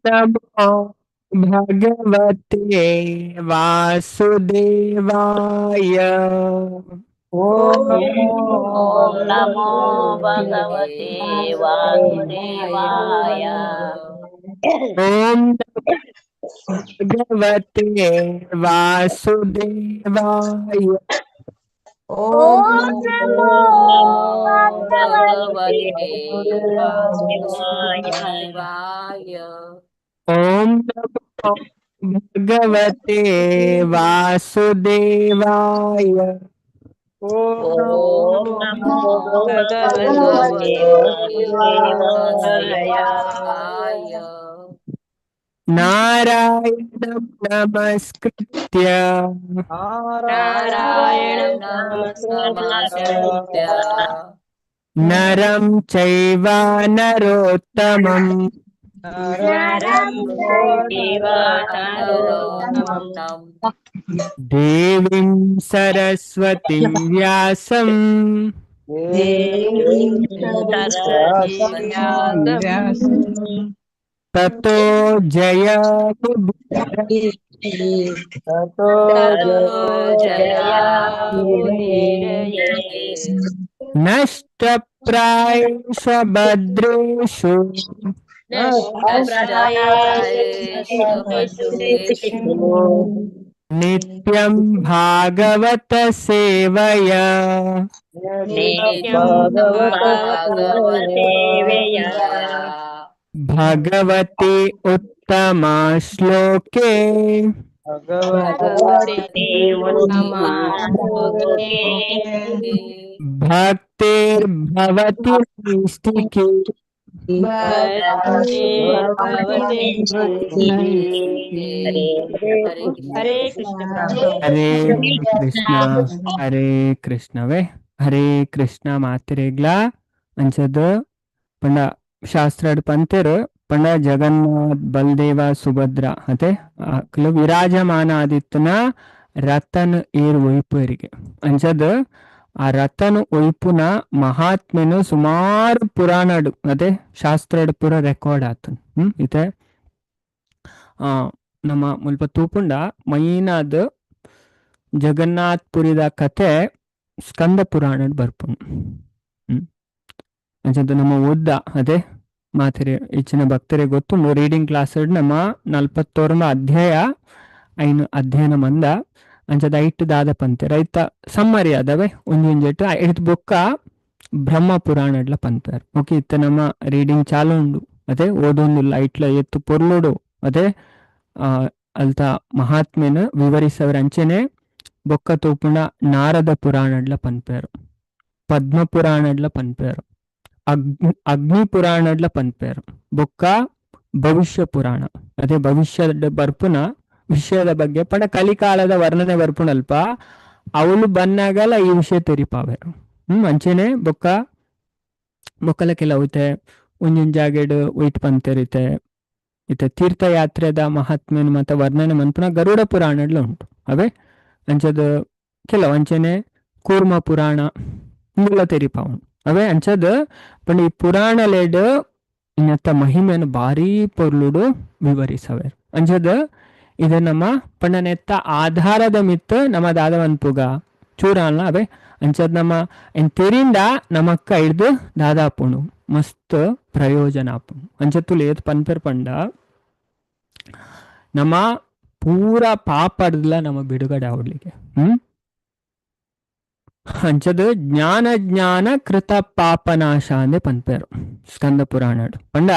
ನಮೋ ಭಗವತೆ ವಾಸುದೇವಾಯ. ಓಂ ನಮೋ ಭಗವತೆ ವಾಸುದೇವಾಯ. ಓಂ ಭಗವತೆ ವಾಸುದೇವಾಯ. ಓಂ ನಮೋ ಭಗವತೆ ವಾಸುದೇವಾಯ. ಓಂ ನಮೋ ಭಗವತೆ ವಾಸುದೇವಾಯ. ಓಂ ನಮೋ ಭಗವತೆ ವಾಸುದೇವಾಯ. ನಾರಾಯಣಂ ನಮಸ್ಕೃತ್ಯ ನಾರಾಯಣಂ ನಮಸ್ಕೃತ್ಯ ನರಂ ಚೈವ ನರೋತ್ತಮಂ ನರಂ ಚೈವ ನರೋತ್ತಮಂ ದೇವೀಂ ಸರಸ್ವತಿಂ ವ್ಯಾಸಂ ದೇವೀಂ ಸರಸ್ವತೀಂ ವ್ಯಾಸಂ ತತೋ ಜಯಮುದೀರಯೇತ್. ತತೋ ಜಯಮುದೀರಯೇತ್. ನಷ್ಟಪ್ರಾಯೇಷು ಭದ್ರೇಷು ನಷ್ಟಪ್ರಾಯೇಷು ಭದ್ರೇಷು ನಿತ್ಯಂ ಭಾಗವತ ಸೇವಯಾ ನಿತ್ಯಂ ಭಾಗವತ ಸೇವೆಯ ಭಗವತಿ ಉತ್ತಮ ಶ್ಲೋಕೆ ಭಗವತಿ ಉತ್ತಮ ಶ್ಲೋಕೆ ಭಕ್ತಿರ್ಭವತಿ ನೈಷ್ಠಿಕಿ. ಭಕ್ತಿರ್ಭವತಿ ನೈಷ್ಠಿಕಿ. ಹರೇ ಕೃಷ್ಣ. ಹರೇ ಕೃಷ್ಣ ಹರೇ ಕೃಷ್ಣವೇ ಹರೇ ಕೃಷ್ಣ. ಮಾತೆರೆಗ್ಲಾ ಅಂಚದ ಪಂಡ ಶಾಸ್ತ್ರಡ್ ಪಂತೆರ್ ಪಂಡ ಜಗನ್ನಾಥ್ ಬಲದೇವ ಸುಭದ್ರ ಅತೆ ಅಕ್ಲು ವಿರಾಜಮಾನ ಆದಿತ್ತನ ರಥನ್ ಏರ್ ಒಯ್ಪುರಿಗೆ. ಅಂಚದ ಆ ರಥನ್ ಒಯ್ಪುನ ಮಹಾತ್ಮೆನು ಸುಮಾರು ಪುರಾಣಡ್ ಅದೇ ಶಾಸ್ತ್ರಡ್ ಪೂರ ರೆಕಾರ್ಡ್ ಆತನ್. ಇತ್ತೆ ನಮ್ಮ ಮುಲ್ಪ ತೂಪುಂಡ ಮೈನಾದ್ ಜಗನ್ನಾಥ್ ಪುರಿದ ಕತೆ ಸ್ಕಂದ ಪುರಾಣಡ್ ಬರ್ಪುಂಡು. ಅಂಚದ ನಮ್ಮ ಓದ್ದ ಅದೇ ಮಾತೆರೆ ಹೆಚ್ಚಿನ ಭಕ್ತರಿಗೆ ಗೊತ್ತುಂಡು. ರೀಡಿಂಗ್ ಕ್ಲಾಸ್ ನಮ್ಮ 41 ಅಧ್ಯಾಯ ಐನು ಅಧ್ಯಯನ ಮಂದ. ಅಂಚದ ಐಟ್ ದಾದ ಪಂತೆ ರೈತ ಸಮ್ಮರಿ ಅದವೆ ಒಂಜೊಂಜೆಟ್ ಐಟ್ ಬೊಕ್ಕ ಬ್ರಹ್ಮ ಪುರಾಣಡ್ಲ ಪನ್ಪೆರ್. ಓಕೆ, ಇತ್ತೆ ನಮ್ಮ ರೀಡಿಂಗ್ ಚಾಲು ಉಂಡು ಅದೇ ಓದೊಂದುಲ್ಲ. ಐಟ್ಲ ಎತ್ತು ಪೊರ್ಲುಡು ಅದೇ ಅಲ್ತ ಮಹಾತ್ಮೆನ ವಿವರಿಸವರ. ಅಂಚೆನೆ ಬೊಕ್ಕ ತೂಪುಂಡ ನಾರದ ಪುರಾಣಡ್ಲ ಪನ್ಪೆರ್, ಪದ್ಮ ಪುರಾಣಡ್ಲ ಪನ್ಪೆರ್, ಅಗ್ನಿ ಅಗ್ನಿ ಪುರಾಣಡ್ಲ ಪನ್ಪೆರ್, ಬೊಕ್ಕ ಭವಿಷ್ಯ ಪುರಾಣ ಅದೇ ಭವಿಷ್ಯದ ಬರ್ಪುನ ವಿಷಯದ ಬಗ್ಗೆ ಪಂಡ ಕಲಿಕಾಲದ ವರ್ಣನೆ ಬರ್ಪುನಲ್ಪ ಅವಳು ಬನ್ನಾಗಲ ಈ ವಿಷಯ ತೆರಿಪಾವೆರ್. ಅಂಚೆನೆ ಬೊಕ್ಕ ಬೊಕ್ಕಲ ಕೆಲವು ಇತ್ತೆ ಒಂಜೊಂಜ್ ಜಾಗೆಡ್ ಒಯ್ಟ್ ಪಂತೆರ್. ಇತ್ತೆ ಇತ್ತೆ ತೀರ್ಥಯಾತ್ರೆದ ಮಹಾತ್ಮೆನ್ ಮತ ವರ್ಣನೆ ಮನ್ಪುನ ಗರುಡ ಪುರಾಣಡ್ಲ ಉಂಟು ಅವೇ. ಅಂಚದ ಕೆಲವು ಅಂಚೆನೆ ಕೂರ್ಮ ಪುರಾಣ ಇಂದುಲ ತೆರಿಪಾವುಂಡು ಅವೇ. ಅಂಚದ ಪಂಡ ಈ ಪುರಾಣಲೆಡ್ ಇನ್ನತ್ತ ಮಹಿಮೆನ್ ಭಾರಿ ಪೊರ್ಲುಡು ವಿವರಿಸವೆರ್. ಅಂಚದ ಇದು ನಮ್ಮ ಪಂಡ ನೆತ್ತ ಆಧಾರದ ಮಿತ್ತ್ ನಮ್ಮ ದಾದ ಮನ್ಪುಗ ಚೂರಾನ್ಲ ಅವೇ. ಅಂಚದ ನಮ್ಮ ಏನ್ ತೆರಿಂಡ ನಮಕ್ಕ ಐಡ್ದ್ ದಾದಾಪುಂಡು ಮಸ್ತ್ ಪ್ರಯೋಜನ ಆಪುಂಡು. ಅಂಚ ತುಲೆ ಏತ್ ಪನ್ಪೆರ್ ಪಂಡ ನಮ್ಮ ಪೂರ ಪಾಪಡ್ದ್ಲ ನಮ್ಮ ಬಿಡುಗಡೆ ಆವಡ್ಲಿಕ್ಕೆ. ಅಂಚದ ಜ್ಞಾನ ಜ್ಞಾನ ಕೃತ ಪಾಪನಾಶ ಅಂದೆ ಪನ್ಪೆರ್ ಸ್ಕಂದ ಪುರಾಣಡ್. ಪಂಡ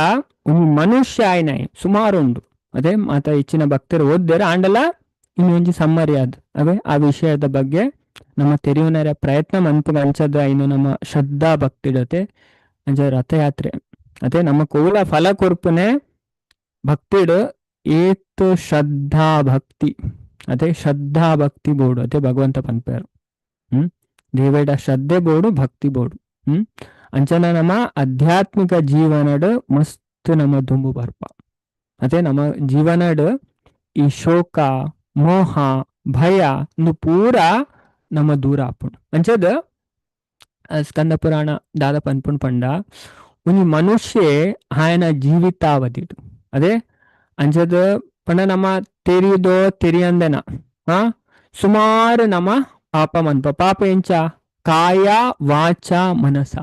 ಒಂಜಿ ಮನುಷ್ಯ ಆಯ್ನಾಯ್ ಸುಮಾರು ಉಂಡು ಅದೇ ಮಾತ ಹೆಚ್ಚಿನ ಭಕ್ತರು ಓದ್ದೇರು ಆಂಡಲ ಇನ್ನೊಂಜಿ ಸಮ್ಮರಿ ಅದು ಅವೇ ಆ ವಿಷಯದ ಬಗ್ಗೆ ನಮ್ಮ ತೆರಿಯುನರ ಪ್ರಯತ್ನ ಮನ್ಪುಗ. ಅಂಚದ ಇನ್ನು ನಮ್ಮ ಶ್ರದ್ಧಾ ಭಕ್ತಿಡತೆ ಅಂಚ ರಥಯಾತ್ರೆ ಅದೇ ನಮ್ಮ ಕೋಲ ಫಲ ಕೊರ್ಪುನೆ ಭಕ್ತಿಡ್ ಏತ್ ಶ್ರದ್ಧಾ ಭಕ್ತಿ ಅದೇ ಶ್ರದ್ಧಾ ಭಕ್ತಿ ಬೋಡು ಅದೇ ಭಗವಂತ ಪನ್ಪೆರ್. ದೇವೇಡ ಶ್ರದ್ಧೆ ಬೋಡು ಭಕ್ತಿ ಬೋಡು. ಅಂಚನ ನಮ್ಮ ಆಧ್ಯಾತ್ಮಿಕ ಜೀವನಡ್ ಮಸ್ತ್ ನಮ್ಮ ದುಂಬು ಬರ್ಪ ಅದೇ ನಮ್ಮ ಜೀವನಡ್ ಈ ಶೋಕ ಮೋಹ ಭಯ ಇಂದು ಪೂರ ನಮ್ಮ ದೂರ ಆಪುಂಡು. ಅಂಚದ ಸ್ಕಂದ ಪುರಾಣ ದಾದ ಪನ್ಪುಂಡು ಪಂಡ ಒಂಜಿ ಮನುಷ್ಯೆ ಆಯನ ಜೀವಿತಾವಧಿಡ್ ಅದೇ ಅಂಚದ ಪಂಡ ನಮ್ಮ ತೆರಿದೋ ತೆರಿಯಂದೆನ ಆ ಸುಮಾರು ನಮ್ಮ ಪಾಪ ಮನ್ಪ. ಪಾಪ ಎಂಚ? ಕಾಯ ವಾಚ ಮನಸ,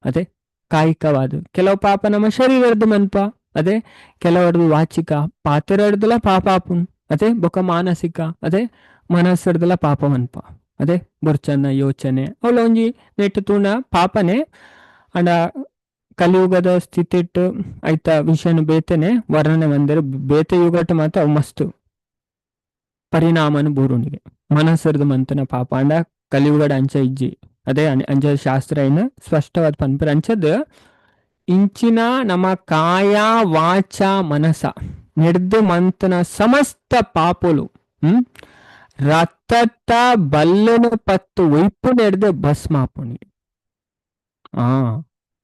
ಅದೇ ಕಾಯಿಕವಾದ. ಕೆಲವು ಪಾಪ ನಮ್ಮ ಶರೀರದ ಮನ್ಪ, ಅದೇ ಕೆಲವರದು ವಾಚಿಕ ಪಾತ್ರರ್ದಲ ಪಾಪ ಆಪುನ್, ಅದೇ ಬೊಕ ಮಾನಸಿಕ, ಅದೇ ಮನಸ್ಸರ್ದಲ ಪಾಪ ಮನ್ಪ, ಅದೇ ಬೊರ್ಚನ್ನ ಯೋಚನೆ ಅವಳ ಒಂಜಿ ನೆಟ್ಟು ತೂಣ ಪಾಪನೆ. ಅಂಡ ಕಲಿಯುಗದ ಸ್ಥಿತಿಟ್ಟು ಐತ ವಿಷಯನು ಬೇತೆನೆ ವರ್ಣನೆ ಬಂದರೆ ಬೇತೆ ಯುಗಟ್ಟು ಮಾತ್ರ ಅವು ಮಸ್ತು ಪರಿಣಾಮನು ಬೂರುನಿಗೆ ಮನಸ್ಸರ್ದು ಮಂತನ ಪಾಪ. ಅಂಡ ಕಲಿಯುಗಡ ಅಂಚ ಇಜ್ಜಿ, ಅದೇ ಅಂಚ ಶಾಸ್ತ್ರ ಏನು ಸ್ಪಷ್ಟವಾದ ಪನ್ಪರ್. ಅಂಚದ ಇಂಚಿನ ನಮ್ಮ ಕಾಯ ವಾಚ ಮನಸ ನೆಡ್ದು ಮಂತನ ಸಮಸ್ತ ಪಾಪಲು ರಕ್ತತ್ತ ಬಲ್ಲನ ಪತ್ತು ಒಯ್ಪು ನೆಡ್ದು ಭಸ್ಮಾಪುನಿ. ಆ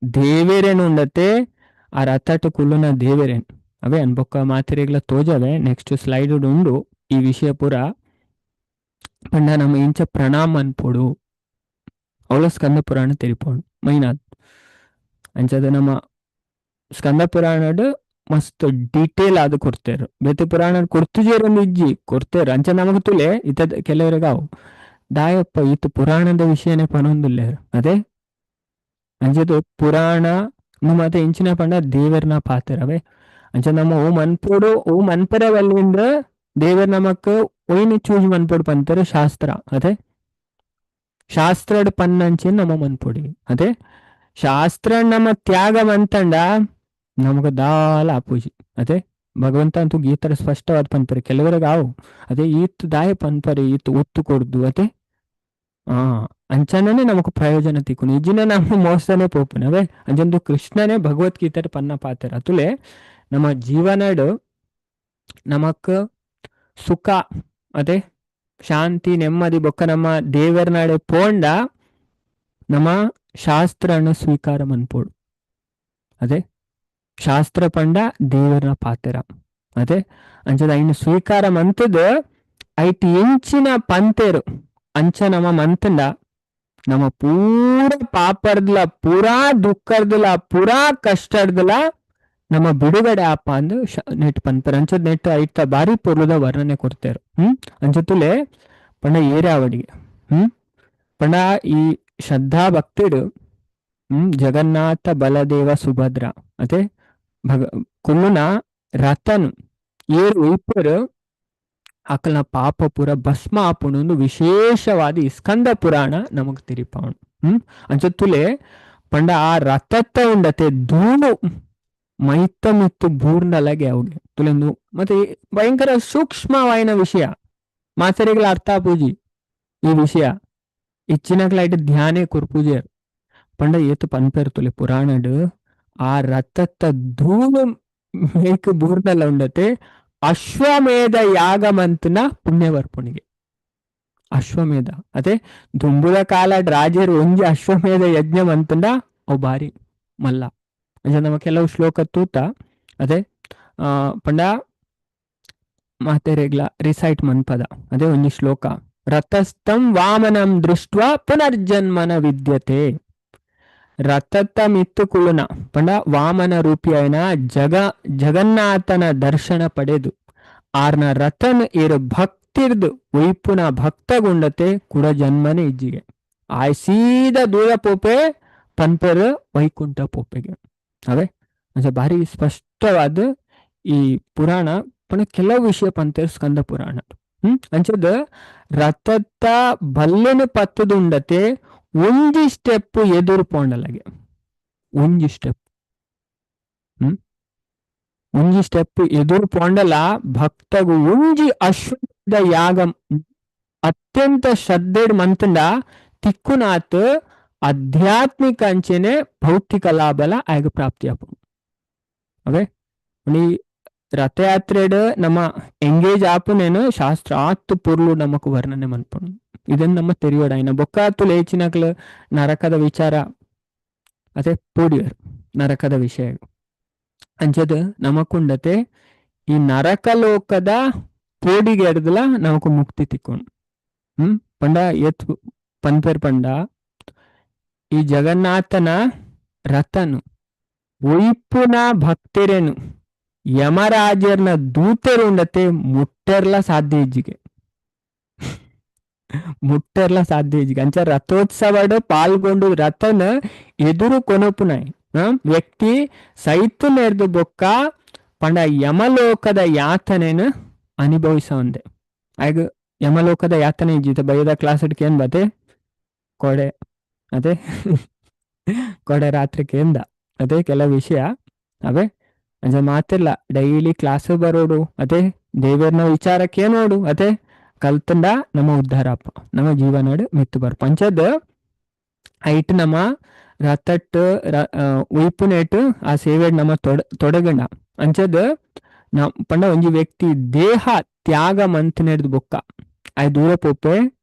ದೇವೇರೇನು ಉಂಡತೆ ಆ ರಥಟ ಕುಲ್ಲುನ ದೇವೇರೇನು ಅವೇ ಅನ್ಬೊಕ್ಕ ಮಾತಿರೆಗ್ಲ ತೋಜವೆ. ನೆಕ್ಸ್ಟ್ ಸ್ಲೈಡ್ ಉಂಡು ಈ ವಿಷಯ ಪೂರ. ಪಂಡ ನಮ್ಮ ಇಂಚ ಪ್ರಣಾಮ ಅನ್ಪೋಡು ಅವಳ ಸ್ಕಂದ ಪುರಾಣ ತೆರಿಪೋಡು ಮೈನಾಥ್. ಅಂಚದ ನಮ್ಮ ಸ್ಕಂದ ಪುರಾಣಡ್ ಮಸ್ತ್ ಡೀಟೇಲ್ ಆದ್ ಕೊಡ್ತೇರು. ಬೇತೆ ಪುರಾಣ ಕೊಡ್ತುಜೇರೊಂದು ಇಜ್ಜಿ ಕೊಡ್ತೇರು. ಅಂಚ ನಮಗ್ ತುಲೆ ಇತ್ತ ಕೆಲವರಿಗೆ ಅವು ದಾಯಪ್ಪ ಈತ ಪುರಾಣದ ವಿಷಯನೇ ಪನೊಂದುಲ್ಲೇರು. ಅದೇ ಅಂಚದು ಪುರಾಣ ಮತ್ತೆ ಇಂಚಿನ ಪಂಡ ದೇವರ್ನ ಪಾತ್ರವೇ. ಅಂಚ ನಮ್ಮ ಓ ಮನ್ಪೋಡು ಓ ಮನ್ಪರವಲ್ಲಿಂದ ದೇವರ್ ನಮಕ್ ಒಯ್ನಿ ಚೂಸ್ ಮನ್ಪೋಡು ಪಂತಾರೆ ಶಾಸ್ತ್ರ. ಅದೇ ಶಾಸ್ತ್ರಡ್ ಪನ್ನಂಚೆ ನಮ್ಮ ಮನ್ಪೊಡಿ. ಅದೇ ಶಾಸ್ತ್ರ ನಮ್ಮ ತ್ಯಾಗ ಮಂತಂಡ ನಮಗ ದಾಲ ಆಪೂಜಿ. ಅದೇ ಭಗವಂತ ಅಂತೂ ಗೀತರ ಸ್ಪಷ್ಟವಾದ ಪನ್ಪರೆ ಕೆಲವರಿಗೆ ಆವು. ಅದೇ ಈತ್ ದಾಯ ಪನ್ಪರೆ ಈತ್ ಒತ್ತು ಕೊಡ್ದು. ಅದೇ ಆ ಅಂಚನೇ ನಮಕ್ ಪ್ರಯೋಜನ ತಿಕ್ಕುನು ಇಜ್ಜಿನ ನಮ್ಮ ಮೋಸನೆ ಪೋಪುನ. ಅವೇ ಅಂಚಂದು ಕೃಷ್ಣನೇ ಭಗವದ್ಗೀತೆ ಪನ್ನ ಪಾತ್ರ. ಅತುಲೆ ನಮ್ಮ ಜೀವನಡ್ ನಮಕ್ ಸುಖ ಅದೇ ಶಾಂತಿ ನೆಮ್ಮದಿ ಬೊಕ್ಕ ನಮ್ಮ ದೇವರನಾಡೆ ಪೋಂಡ ನಮ್ಮ ಶಾಸ್ತ್ರನ ಸ್ವೀಕಾರ ಮನ್ಪೋಡು. ಅದೇ ಶಾಸ್ತ್ರ ಪಂಡ ದೇವರ ಪಾತ್ರ. ಅದೇ ಅಂಚದ ಐನು ಸ್ವೀಕಾರ ಮಂತದ ಐಟ್ ಎಂಚಿನ ಪಂತೇರು ಅಂಚ ನಮ್ಮ ಮಂತಂಡ ನಮ್ಮ ಪೂರ ಪಾಪರ್ದಲ ಪೂರಾ ದುಃಖರ್ದಲ ಪೂರಾ ಕಷ್ಟರ್ದಲ ನಮ್ಮ ಬಿಡುಗಡೆ ಆಪ ಅಂದು ನೆಟ್ ಪನ್ಪರ್. ಅಂಚದ ನೆಟ್ ಐತ ಬಾರಿ ಪೊರ್ಲುದ ವರ್ಣನೆ ಕೊಡ್ತೇರು. ಅಂಚತುಲೆ ಪಂಡ ಏರಾವಡಿಗೆ ಪಂಡ ಈ ಶ್ರದ್ಧಾ ಭಕ್ತಿಡು ಜಗನ್ನಾಥ ಬಲದೇವ ಸುಭದ್ರ ಅದೇ ಭಗ ಕುಲ್ಲುನ ರಥನು ಏರು ಒಯ್ಪರು ಅಕಲ್ನ ಪಾಪ ಪೂರ ಭಸ್ಮ ಆಪುಣು ವಿಶೇಷವಾದ ಈ ಸ್ಕಂದ ಪುರಾಣ ನಮಗ್ ತಿರಿಪಾವಣು. ಅಂಚತ್ತುಲೆ ಪಂಡ ಆ ರಥತ್ತ ಉಂಡತೆ ಧೂಳು ಮೈತ ಮಿತ್ತು ಬೂರ್ನಲಗೆ ಅವುಗೆ ತುಲೆಂದು ಮತ್ತೆ ಭಯಂಕರ ಸೂಕ್ಷ್ಮವಾಯಿನ ವಿಷಯ ಮಾಸರಿಗಳ ಅರ್ಥ ಪೂಜಿ ಈ ವಿಷಯ ಇಚ್ಚಿನಕ್ಲೈಟ್ ಧ್ಯಾನೇ ಕುರ್ಪೂಜೆ ಪಂಡ ಏತು ಪನ್ಪೇರು ತುಲೆ ಪುರಾಣಡ್ ಆ ರಥತ್ತ ಧೂಳು ಮೇಕ್ ಬೂರ್ನಲ ಉಂಡತೆ ಅಶ್ವಮೇಧ ಯಾಗಮಂತನ ಪುಣ್ಯವರ್ಪುಣಿಗೆ ಅಶ್ವಮೇಧ ಅದೇ ದುಂಬುದ ಕಾಲ ರಾಜರು ಒಂಜಿ ಅಶ್ವಮೇಧ ಯಜ್ಞ ಮಂತಂಡ ಅವು ಬಾರಿ ಮಲ್ಲ. ಅಂಚ ನಮ್ಮ ಕೆಲವು ಶ್ಲೋಕ ತೂತ ಅದೇ ಪಂಡ ಮಾತೆರೆಗ್ಲ ರಿಸೈಟ್ ಮನ್ಪದ ಅದೇ ಒಂಜಿ ಶ್ಲೋಕ ರಥಸ್ಥಂ ವಾಮನಂ ದೃಷ್ಟ್ವಾ ಪುನರ್ಜನ್ಮನ ವಿದ್ಯತೆ. ರಥತ್ತ ಮಿತ್ತು ಕುಳುನ ಪಂಡ ವಾಮನ ರೂಪಿಯನ ಜಗನ್ನಾಥನ ದರ್ಶನ ಪಡೆದು ಆರ್ನ ರಥನ್ ಏರು ಭಕ್ತಿರ್ದು ಒಯ್ಪುನ ಭಕ್ತಗುಂಡತೆ ಕುಡ ಜನ್ಮನೆ ಇಜ್ಜಿಗೆ ಆಯ್ ಸೀದ ದೂರ ಪೋಪೆ ಪನ್ಪೆರ್ ವೈಕುಂಠ ಪೋಪೆಗೆ. ಅವೇ ಅಂಚ ಭಾರಿ ಸ್ಪಷ್ಟವಾದ ಈ ಪುರಾಣ ಪಂಡ ಕೆಲವು ವಿಷಯ ಪಂತೇರ್ ಸ್ಕಂದ ಪುರಾಣ. ಅಂಚದ ರಥತ್ತ ಬಲ್ಲೆನ ಪತ್ತದುಂಡತೆ ಒಂಜಿ ಸ್ಟೆಪ್ ಎದುರು ಪೋಂಡಲಗೆ ಒಂಜಿ ಸ್ಟೆಪ್ ಒಂಜಿ ಸ್ಟೆಪ್ ಎದುರು ಪೋಂಡಲ ಭಕ್ತಗು ಒಂಜಿ ಅಶ್ವಮೇಧ ಯಾಗ ಅತ್ಯಂತ ಶ್ರದ್ಧೆ ಮಂತಂಡ ತಿಕ್ಕುನಾತ್ ಆಧ್ಯಾತ್ಮಿಕ ಅಂಚೆನೆ ಭೌತಿಕ ಲಾಭಲ ಆಗ ಪ್ರಾಪ್ತಿ ಆಪುಂಡು. ಓಕೆ ಈ ರಥಯಾತ್ರೆಡ್ ನಮ್ಮ ಎಂಗೇಜ್ ಆಪುನೇನು ಶಾಸ್ತ್ರ ಆತ್ ಪೊರ್ಲು ನಮಕ್ ವರ್ಣನೆ ಮನ್ಪುಂಡು. ಇದನ್ನ ನಮ್ಮ ತೆರಿಯೋಡಾಯಿನ ಬೊಕ್ಕಾತು ಲೇಚಿನಕ್ಲು ನರಕದ ವಿಚಾರ ಅದೇ ಪೋಡಿಯರ್ ನರಕದ ವಿಷಯ ಅಂಚದ ನಮಕುಂಡತೆ ಈ ನರಕ ಲೋಕದ ಪೋಡಿಗೆ ಎಡ್ದಲ ನಮಕು ಮುಕ್ತಿ ತಿಕ್ಕೊಂಡು. ಪಂಡ ಏತ್ ಪನ್ಪೇರ್ ಪಂಡ ಈ ಜಗನ್ನಾಥನ ರಥನು ಒಯ್ಪುನ ಭಕ್ತರೇನು ಯಮರಾಜರ್ನ ದೂತೆರು ಉಂಡತೆ ಮುಟ್ಟೆರ್ಲ ಸಾಧ್ಯ ಇಜ್ಜಿಗೆ, ಮುಟ್ಟೆರ್ಲ ಸಾಧ್ಯ ಇಜ್ಜಿಗೆ. ಅಂಚ ರಥೋತ್ಸವಡ್ ಪಾಲ್ಗೊಂಡು ರಥನ ಎದುರು ಕೊನೊಪುನಾಯ್ ವ್ಯಕ್ತಿ ಸೈತು ನೆರ್ದು ಬೊಕ್ಕ ಪಂಡ ಯಮಲೋಕದ ಯಾತನೆನ ಅನುಭವಿಸವಂದೆ. ಆಗ ಯಮಲೋಕದ ಯಾತನೆ ಇಜ್ಜಿತ ಬೈದ ಕ್ಲಾಸ್ ಏನ್ ಬತೆ ಕೊಡೆ ಅದೇ ಕೊಡೆ ರಾತ್ರಿ ಕೇಂದ ಅದೇ ಕೆಲ ವಿಷಯ ಅವೇ. ಅಂಚ ಮಾತಿಲ್ಲ ಡೈಲಿ ಕ್ಲಾಸ್ ಬರೋಡು ಅದೇ ದೇವರ್ನ ವಿಚಾರಕ್ಕೆ ನೋಡು ಅದೇ ಕಲ್ತಂಡ ನಮ್ಮ ಉದ್ಧಾರಪ್ಪ ನಮ್ಮ ಜೀವನಡ್ ಮಿತ್ತು ಬರ್ಪ. ಅಂಚದ ಐಟ್ ನಮ್ಮ ರಥಟ್ ಉಯ್ಪುನೇಟ್ ಆ ಸೇವೆ ನಮ್ಮ ತೊಡಗಂಡ. ಅಂಚದ ಪಂಡ ಒಂಜಿ ವ್ಯಕ್ತಿ ದೇಹ ತ್ಯಾಗ ಮಂತನೆಡ್ದು ಬೊಕ್ಕ ಆಯ್ ದೂರ ಪೋಪೆ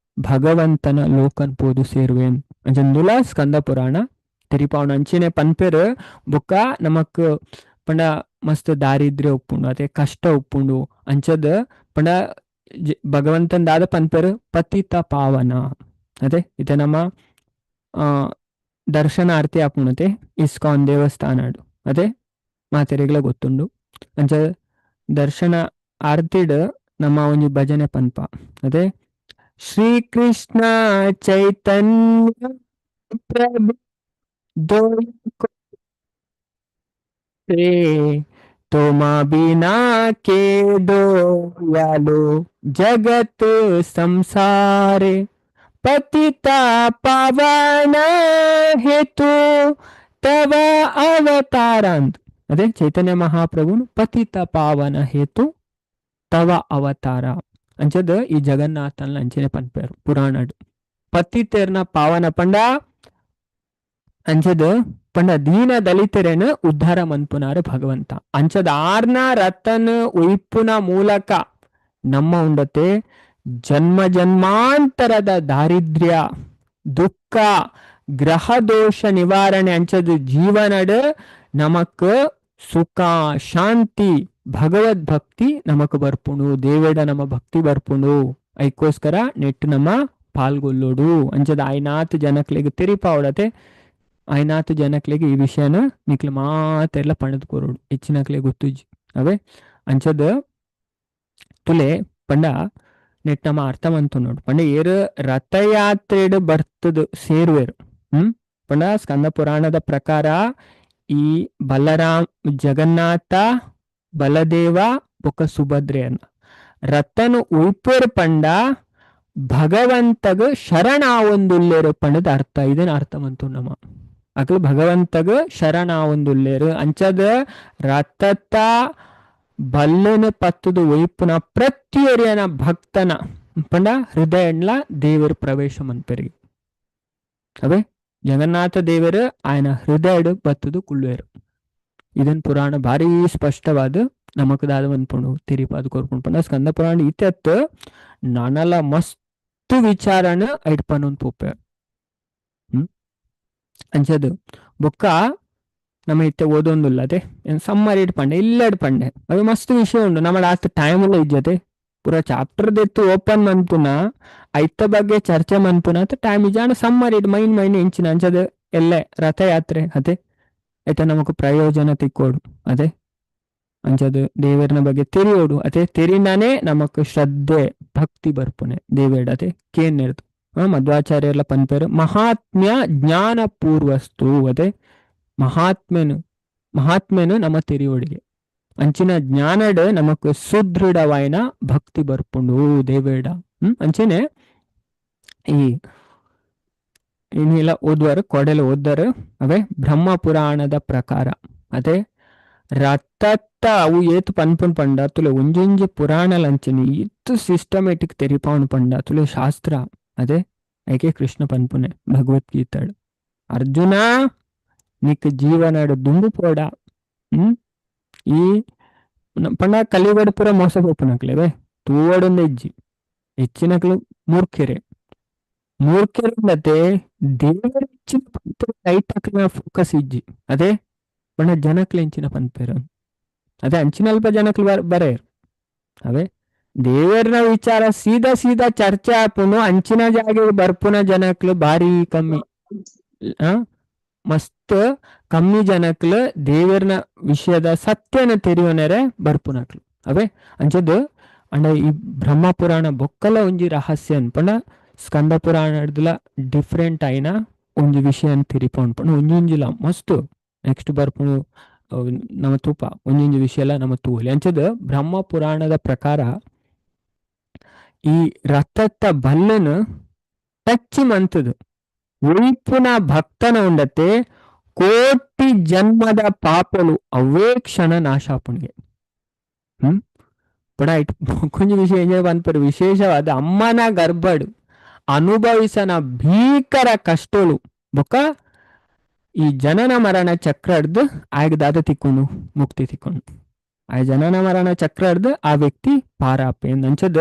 ಭಗವಂತನ ಲೋಕನ್ ಪೋದು ಸೇರುವೇನ್ ಅಂಚಂದುಲ ಸ್ಕಂದ ಪುರಾಣ ತೆರಿಪಾವಣ. ಅಂಚಿನೆ ಪನ್ಪೆರ್ ಬೊಕ್ಕ ನಮಕ್ ಪಂಡ ಮಸ್ತ್ ದಾರಿದ್ರ್ಯ ಉಪ್ಪುಂಡು ಅದೇ ಕಷ್ಟ ಉಪ್ಪುಂಡು. ಅಂಚದ ಪಂಡ ಭಗವಂತನ ದಾದ ಪನ್ಪೆರ್ ಪತಿತ ಪಾವನ ಅದೇ ಇತ್ತೆ ನಮ್ಮ ದರ್ಶನಾರ್ಥಿ ಆಪುಣತೆ ಇಸ್ಕಾನ್ ದೇವಸ್ಥಾನ ಅದೇ ಮಾತೆರೆಗ್ಲ ಗೊತ್ತುಂಡು. ಅಂಚ ದರ್ಶನ ಆರ್ತಿಡ್ ನಮ್ಮ ಒಂಜಿ ಭಜನೆ ಪನ್ಪ ಅದೇ ಶ್ರೀ ಕೃಷ್ಣ ಚೈತನ್ಯ ಪ್ರಭು ತುಮಾ ಬಿನಾ ಕೆ ದೋಯಾಲು ಜಗತ್ ಸಂಸಾರೆ ಪತಿತ ಪಾವನ ಹೇತು ತವ ಅವತಾರ ಅಂತ. ಅದೇ ಚೈತನ್ಯ ಮಹಾಪ್ರಭುನು ಪತಿತ ಪಾವನ ಹೇತು ತವ ಅವತಾರ ಅಂಚದ ಈ ಜಗನ್ನಾಥನ ಅಂಚನೆ ಪನ್ಪೇರು ಪುರಾಣಡ್. ಪತಿತೇರ್ನ ಪಾವನ ಪಂಡ ಅಂಚದ ಪಂಡ ದೀನ ದಲಿತರೇನು ಉದ್ಧಾರ ಮನ್ಪುನಾರು ಭಗವಂತ. ಅಂಚದ ಆರ್ನ ರತನ್ ಉಯ್ಪುನ ಮೂಲಕ ನಮ್ಮ ಉಂಡತೆ ಜನ್ಮ ಜನ್ಮಾಂತರದ ದಾರಿದ್ರ್ಯ ದುಃಖ ಗ್ರಹ ದೋಷ ನಿವಾರಣೆ ಅಂಚದ ಜೀವನಡ್ ನಮಕ್ ಸುಖ ಶಾಂತಿ ಭಗವದ್ ಭಕ್ತಿ ನಮಕ್ ಬರ್ಪುಂಡು, ದೇವೇಡ ನಮ್ಮ ಭಕ್ತಿ ಬರ್ಪುಂಡು. ಐಕೋಸ್ಕರ ನೆಟ್ಟು ನಮ್ಮ ಪಾಲ್ಗೊಳ್ಳೋಡು ಅಂಚದ ಆಯ್ನಾತ್ ಜನಕ್ಲೆಗ್ ತೆರಿಪಾವಡತೆ ಆಯ್ನಾತ್ ಜನಕ್ಲೆಗ್ ಈ ವಿಷಯನ ನಿಕ್ಲು ಮಾತೆಲ್ಲ ಪಣದ್ ಕೊರೋಡು ಹೆಚ್ಚಿನಕ್ಲೆ ಗೊತ್ತುಜ್ಜಿ ಅವೇ. ಅಂಚದ ತುಲೆ ಪಂಡ ನೆಟ್ ನಮ್ಮ ಅರ್ಥ ಮಂತು ನೋಡು ಪಂಡ ಏರು ರಥಯಾತ್ರೆಡ್ ಬರ್ತದ ಸೇರುವೆರು. ಪಂಡ ಸ್ಕಂದ ಪುರಾಣದ ಪ್ರಕಾರ ಈ ಬಲರಾಮ್ ಜಗನ್ನಾಥ ಬಲದೇವ ಬೊಕ್ಕ ಸುಭದ್ರೆಯನ್ನ ರಥನು ಉಯ್ಪೆರ್ ಪಂಡ ಭಗವಂತಗ ಶರಣಾವೊಂದುಲ್ಲೇರು ಪಂಡದ ಅರ್ಥ. ಇದನ್ನ ಅರ್ಥ ಮಂತು ನಮ್ಮ ಅಕ್ಲು ಭಗವಂತಗ ಶರಣಾವೊಂದುಲ್ಲೇರು. ಅಂಚದ ರಥತ ಬಲ್ಲನ ಪತ್ತದು ಒಯ್ಪುನ ಪ್ರತಿಯೊರಿಯನ ಭಕ್ತನ ಪಂಡ ಹೃದಯನ್ಲ ದೇವರು ಪ್ರವೇಶ ಮನ್ಪೆರಿಗೆ ಅವೇ ಜಗನ್ನಾಥ ದೇವರು ಆಯನ ಹೃದಯಡ್ ಬತ್ತದು ಕುಳ್ಳುವೆರು. ಇದನ್ ಪುರಾಣ ಭಾರಿ ಸ್ಪಷ್ಟವಾದ ನಮಕ್ ದಾದ ಮನ್ಪುಂಡು ತೆರಿಪಾದ ಕೊರ್ಪುಂಡು. ಪಂಡ ಸ್ಕಂದ ಪುರಾಣ ಇತ್ಯತ್ ನನಲ ಮಸ್ತ್ ವಿಚಾರನ ಐಟ್ ಪನೊಂದು ಪೋಪೆ. ಅಂಚದು ಬೊಕ್ಕ ನಮ್ಮ ಇತ್ತೆ ಓದೊಂದುಲ್ಲ ಅದೇ ಸಮ್ಮರ್ it ಪಂಡೆ ಇಲ್ಲಡ್ ಪಂಡೆ ಅದು ಮಸ್ತ್ ವಿಷಯ ಉಂಡು ನಮ್ಮ ಆತ್ ಟೈಮ್ ಎಲ್ಲ ಇಜ್ಜತೆ ಪೂರ ಚಾಪ್ಟರ್ ದೆತ್ತು ಓಪನ್ ಮನ್ಪುನ ಐತ ಬಗ್ಗೆ ಚರ್ಚೆ ಮನ್ಪುನ ಅತ್ತ time ಇಜ್ಜ. Summer it main main ಎಂಚಿನ ಅಂಚದ ಎಲ್ಲೆ ರಥಯಾತ್ರೆ ಅದೇ ಐತ ನಮಕ್ ಪ್ರಯೋಜನ ತಿಕ್ಕೋಡು ಅದೇ ಅಂಚದು ದೇವರನ ಬಗ್ಗೆ ತೆರಿಯೋಡು ಅದೇ ತೆರಿನಾನೆ ನಮಕ್ ಶ್ರದ್ಧೆ ಭಕ್ತಿ ಬರ್ಪುನೆ ದೇವೇಡ ಅದೇ ಕೇನ್ ಮಧ್ವಾಚಾರ್ಯರ ಪನ್ಪೇರು ಮಹಾತ್ಮ್ಯ ಜ್ಞಾನ ಪೂರ್ವಸ್ತು ಅದೇ ಮಹಾತ್ಮೆನು ಮಹಾತ್ಮೆನು ನಮ್ಮ ತೆರಿಯೋಡಿಗೆ ಅಂಚಿನ ಜ್ಞಾನಡ್ ನಮಕ್ ಸುದೃಢವಾಯಿನ ಭಕ್ತಿ ಬರ್ಪುಂಡು ದೇವೇಡ. ಅಂಚನೆ ಈ ಏನಿಲ್ಲ ಓದುವರು ಕೊಡೆಲು ಓದ್ದಾರೆ ಅವೇ ಬ್ರಹ್ಮ ಪುರಾಣದ ಪ್ರಕಾರ ಅದೇ ರಥತ್ತ ಅವು ಏತು ಪನ್ಪುನ್ ಪಂಡ ತುಲೆ ಒಂಜೊಂಜಿ ಪುರಾಣ ಲಂಚನಿ ಇತ್ತು ಸಿಸ್ಟಮೆಟಿಕ್ ತೆರಿಪಾವಣ್ ಪಂಡ ತುಲೆ ಶಾಸ್ತ್ರ ಅದೇ ಐಕೆ ಕೃಷ್ಣ ಪನ್ಪುನೆ ಭಗವದ್ಗೀತಾಡು ಅರ್ಜುನ ನಿಕ್ ಜೀವನಡು ದುಂಬು ಪೋಡ. ಈ ಪಂಡ ಕಲಿಯುಗಡ್ ಪೂರ ಮೋಸ ಪೋಪುನಕ್ಲೆವೆ ತೂವಡೊಂದು ಇಜ್ಜಿ ಹೆಚ್ಚಿನಕ್ಲು ಮೂರ್ಖೆರೆ ಮೂರ್ಖೆರುಂಡತೆ ದೇವರ ಹೆಚ್ಚಿನ ಪನ್ಪೆರ್ ಲೈಟ್ ಅಕ್ಲೆನ ಫೋಕಸ್ ಇಜ್ಜಿ ಅದೇ ಪಂಡ ಜನಕ್ಲೆ ಎಂಚಿನ ಪನ್ಪೆರ್ ಅದೇ ಅಂಚಿನಲ್ಪ ಜನಕ್ಲು ಬರೆಯರು ಅವೇ ದೇವರ್ನ ವಿಚಾರ ಸೀದಾ ಸೀದಾ ಚರ್ಚೆ ಆಪುನು ಅಂಚಿನ ಜಾಗೆ ಬರ್ಪುನ ಜನಕ್ಲು ಭಾರಿ ಕಮ್ಮಿ. ಆ ಮಸ್ತ್ ಕಮ್ಮಿ ಜನಕ್ಲು ದೇವರ್ನ ವಿಷಯದ ಸತ್ಯನ ತೆರಿಯೋನೆರೆ ಬರ್ಪುನಕ್ಲು ಅವೇ. ಅಂಚದ್ ಅಂಡ ಈ ಬ್ರಹ್ಮ ಪುರಾಣ ಬೊಕ್ಕಲ ಒಂಜಿ ರಹಸ್ಯ ಅನ್ಪಂಡ ಸ್ಕಂದ ಪುರಾಣಡ್ದುಲ ಡಿಫ್ರೆಂಟ್ ಆಯಿನ ಒಂಜಿ ವಿಷಯ ತೆರಿಪೊಂಡು ಪಂಡ ಒಂಜೊಂಜಿಲ ಮಸ್ತ್ ನೆಕ್ಸ್ಟ್ ಬರ್ಪುನು ನಮ್ಮ ತೂಪ ಒಂಜೊಂಜಿ ವಿಷಯ ಎಲ್ಲ ನಮ್ಮ ತೂವಲಿ. ಅಂಚದ್ ಬ್ರಹ್ಮ ಪುರಾಣದ ಪ್ರಕಾರ ಈ ರಥತ್ತ ಬಲ್ಲನು ಟಚ್ ಮಂತದು ಒಯ್ಪುನ ಭಕ್ತನ ಉಂಡತೆ ಕೋಟಿ ಜನ್ಮದ ಪಾಪಲು ಅವೇ ಕ್ಷಣ ನಾಶಾಪುಣಿಗೆ. ಪಡ it ಕೊಂಚ ವಿಷಯ ಎಂಜ ಪನ್ಪರು ವಿಶೇಷವಾದ ಅಮ್ಮನ ಗರ್ಭಡು ಅನುಭವಿಸನ ಭೀಕರ ಕಷ್ಟಲು ಬೊಕ್ಕ ಈ ಜನನ ಮರಣ ಚಕ್ರಡ್ದು ಆಯ್ಗ ದಾದ ತಿಕ್ಕೊಂಡು ಮುಕ್ತಿ ತಿಕ್ಕೊಂಡು ಆ ಜನನ ಮರಣ ಚಕ್ರಡ್ದು ಆ ವ್ಯಕ್ತಿ ಪಾರಾಪೆ ಅಂಚದ.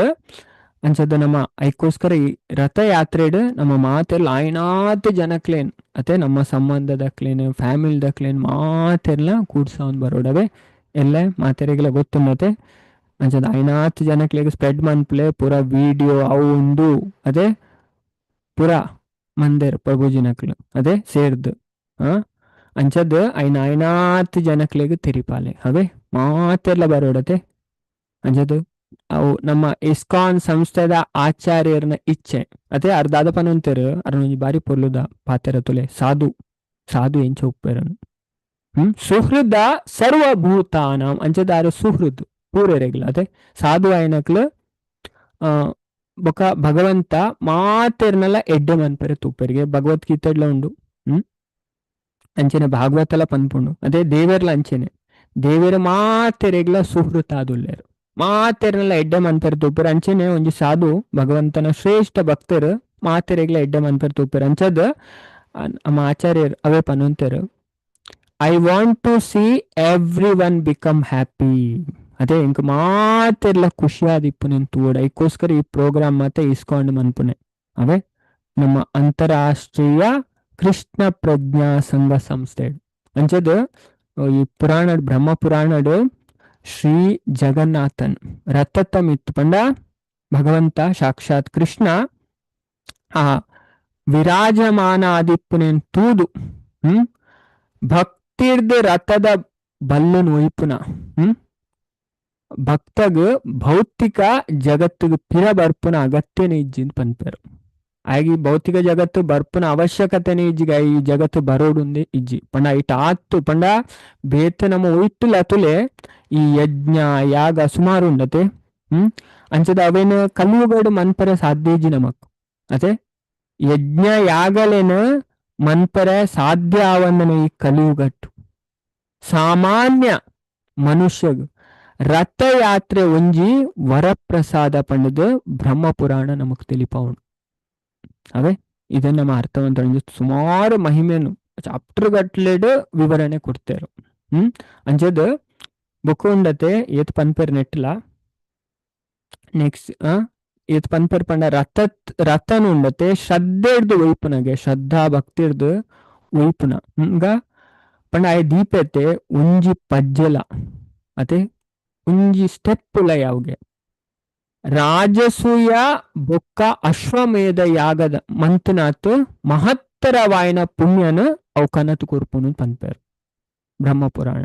ಅಂಚದ ನಮ್ಮ ಐಕ್ಕೋಸ್ಕರ ಈ ರಥಯಾತ್ರೆಡ್ ನಮ್ಮ ಮಾತೆಲ್ಲ ಆಯ್ನಾತ್ ಜನಕ್ಲೇನ್ ಅತೆ ನಮ್ಮ ಸಂಬಂಧದಕ್ಲೇನ್ ಫ್ಯಾಮಿಲಿದಕ್ಲೇನ್ ಮಾತೆಲ್ಲ ಕೂಡ್ಸವನ್ ಬರೋಡವೆ ಎಲ್ಲ ಮಾತೆರೆಗೆಲ್ಲ ಗೊತ್ತುಂಡತೆ. ಅಂಚದ ಐನಾತ್ ಜನಕ್ಲೆಗ್ ಸ್ಪ್ರೆಡ್ ಮನ್ಪ್ಲೆ ಪೂರ ವಿಡಿಯೋ ಅವು ಉಂಡು ಅದೇ ಪೂರ ಮಂದೆರ್ ಪ್ರಭುಜಿನಕ್ಲು ಅದೇ ಸೇರ್ದು ಅಂಚದ್ ಐನ ಐನಾತ್ ಜನಕ್ಲೆಗ್ ತೆರಿಪಾಲೆ ಅವೇ ಮಾತೆಲ್ಲ ಬರೋಡತೆ. ಅಂಚದ್ ಅವು ನಮ್ಮ ಇಸ್ಕಾನ್ ಸಂಸ್ಥೆದ ಆಚಾರ್ಯರ್ನ ಇಚ್ಛೆ ಅದೇ ಅರ್ಧಾದ ಪನೊಂತೆರ್ ಅರ್ನೊಂಜಿ ಬಾರಿ ಪೊರ್ಲುದ ಪಾತೆರ ತುಲೆ ಸಾಧು ಸಾಧು ಎಂಚ ಉಪ್ಪೆರನು ಸುಹೃದ ಸರ್ವಭೂತಾನಾಂ ಅಂಚದಾರ ಸುಹೃದ್ ಪೂರೆರೆಗ್ಲ ಅದೇ ಸಾಧು ಆಯ್ನಕ್ಲು ಬೊಕ ಭಗವಂತ ಮಾತೆರ್ನಲ ಎಡ್ಡೆ ಮನ್ಪೆರೆ ತೂಪೆರಿಗೆ ಭಗವದ್ಗೀತೆಡ್ಲ ಉಂಡು ಅಂಚೆನೆ ಭಾಗವತಲ ಪನ್ಪುಂಡು ಅದೇ ದೇವೆರ್ಲ ಅಂಚೆನೆ ದೇವೆರ್ ಮಾತೆರೆಗ್ಲ ಸುಹೃತಾದುಲ್ಲೇರು ಮಾತೆರ್ನಲ ಎಡ್ಡೆ ಮನ್ಪೆರೆ ತೂಪೆರ್. ಅಂಚೆನೆ ಒಂಜಿ ಸಾಧು ಭಗವಂತನ ಶ್ರೇಷ್ಠ ಭಕ್ತರು ಮಾತೆರೆಗ್ಲ ಎಡ್ಡೆ ಮನ್ಪೆರೆ ತೂಪೆರ್. ಅಂಚದ್ ನಮ್ಮ ಆಚಾರ್ಯರ್ ಅವೇ ಪನೊಂತೆರ್ I want to see everyone become happy. ಅದೇ ಇಂಕ ಮಾತೆರ್ಲ ಖುಷಿಯಾದಿಪ್ಪುನೆನ್ ತೂವೊಡು ಐಕೋಸ್ಕರ ಈ ಪ್ರೋಗ್ರಾಮ್ ಮಾತೆ ಇಸ್ಕೊಂಡು ಮನ್ಪುನೆ ಅವೇ ನಮ್ಮ ಅಂತಾರಾಷ್ಟ್ರೀಯ ಕೃಷ್ಣ ಪ್ರಜ್ಞಾ ಸಂಘ ಸಂಸ್ಥೆ. ಅಂಚದ್ ಈ ಪುರಾಣ ಬ್ರಹ್ಮ ಪುರಾಣಡ್ ಶ್ರೀ ಜಗನ್ನಾಥನ್ ರಥತ್ತ ಮಿತ್ತು ಪಂಡ ಭಗವಂತ ಸಾಕ್ಷಾತ್ ಕೃಷ್ಣ ಆ ವಿರಾಜಮಾನ ಆದಿಪ್ಪುನೆನ್ ತೂದು ಭಕ್ತಿರ್ದ ರಥದ ಬಲ್ಲನ್ ಒಯ್ಪುನ ಭಕ್ತಗ್ ಭೌತಿಕ ಜಗತ್ತಿಗೆ ಪಿರ ಬರ್ಪುನ ಅಗತ್ಯನೇ ಇಜ್ಜಿಂದ್ ಪನ್ಪೆರು. ಆಗಿ ಭೌತಿಕ ಜಗತ್ತು ಬರ್ಪುನ ಅವಶ್ಯಕತೆನೇ ಇಜ್ಜಿಗ ಈ ಜಗತ್ತು ಬರೋಡುಂದೆ ಇಜ್ಜಿ ಪಂಡ ಇಟ್ ಆತ್ತು ಪಂಡ ಬೇತೆ ನಮ್ಮ ಒಯ್ತುಲ ತುಲೆ ಈ ಯಜ್ಞ ಯಾಗ ಸುಮಾರು ಉಂಡತೆ ಅಂಚದ ಅವೇನು ಕಲಿಯುಗಡು ಮನ್ಪರೆ ಸಾಧ್ಯ ಇಜ್ಜಿ ನಮಕ್ ಅತೆ ಯಜ್ಞ ಯಾಗಲೇನ ಮನ್ಪರೆ ಸಾಧ್ಯ ಆವಂದನ ಈ ಕಲಿಯುಗಟ್ಟು ಸಾಮಾನ್ಯ ಮನುಷ್ಯಗ್ ರಥಯಾತ್ರೆ ಒಂಜಿ ವರಪ್ರಸಾದ ಪಂಡದು ಬ್ರಹ್ಮ ಪುರಾಣ ನಮಕ್ ತಿಳಿಪಾವಣು ಅವೇ. ಇದನ್ನ ನಮ್ಮ ಅರ್ಥವಂತ ಸುಮಾರು ಮಹಿಮೆನು ಚಾಪ್ಟರ್ ಗಟ್ಲೆಡ್ ವಿವರಣೆ ಕೊಡ್ತೇರು. ಅಂಚದ್ ಬೊಕ್ಕ ಉಂಡತೆ ಏತ್ ಪನ್ಪೆರ್ ನೆಟ್ಲ ನೆಕ್ಸ್ಟ್ ಏತ್ ಪನ್ಪೆರ್ ಪಂಡ ರಥ ರಥನು ಉಂಡತೆ ಶ್ರದ್ಧೆ ಹಿಡ್ದು ಒಯ್ಪುನಗೆ ಶ್ರದ್ಧಾ ಭಕ್ತಿ ಹಿಡ್ದು ಒಯ್ಪುನ ಈಗ ಪಂಡ ಆಯ್ ದೀಪತೆ ಒಂಜಿ ಪಜ್ಜೆಲ ಅತೆ ಒಂಜಿ ಸ್ಟೆಪ್ ಉಲ ಯಾವ್ಗೆ ರಾಜಸೂಯ ಬೊಕ್ಕ ಅಶ್ವಮೇಧ ಯಾಗದ ಮಂತನಾಥ್ ಮಹತ್ತರವಾಯನ ಪುಣ್ಯನ ಅವು ಕನತು ಕೊರ್ಪುನು ಪನ್ಪೇರು ಬ್ರಹ್ಮ ಪುರಾಣ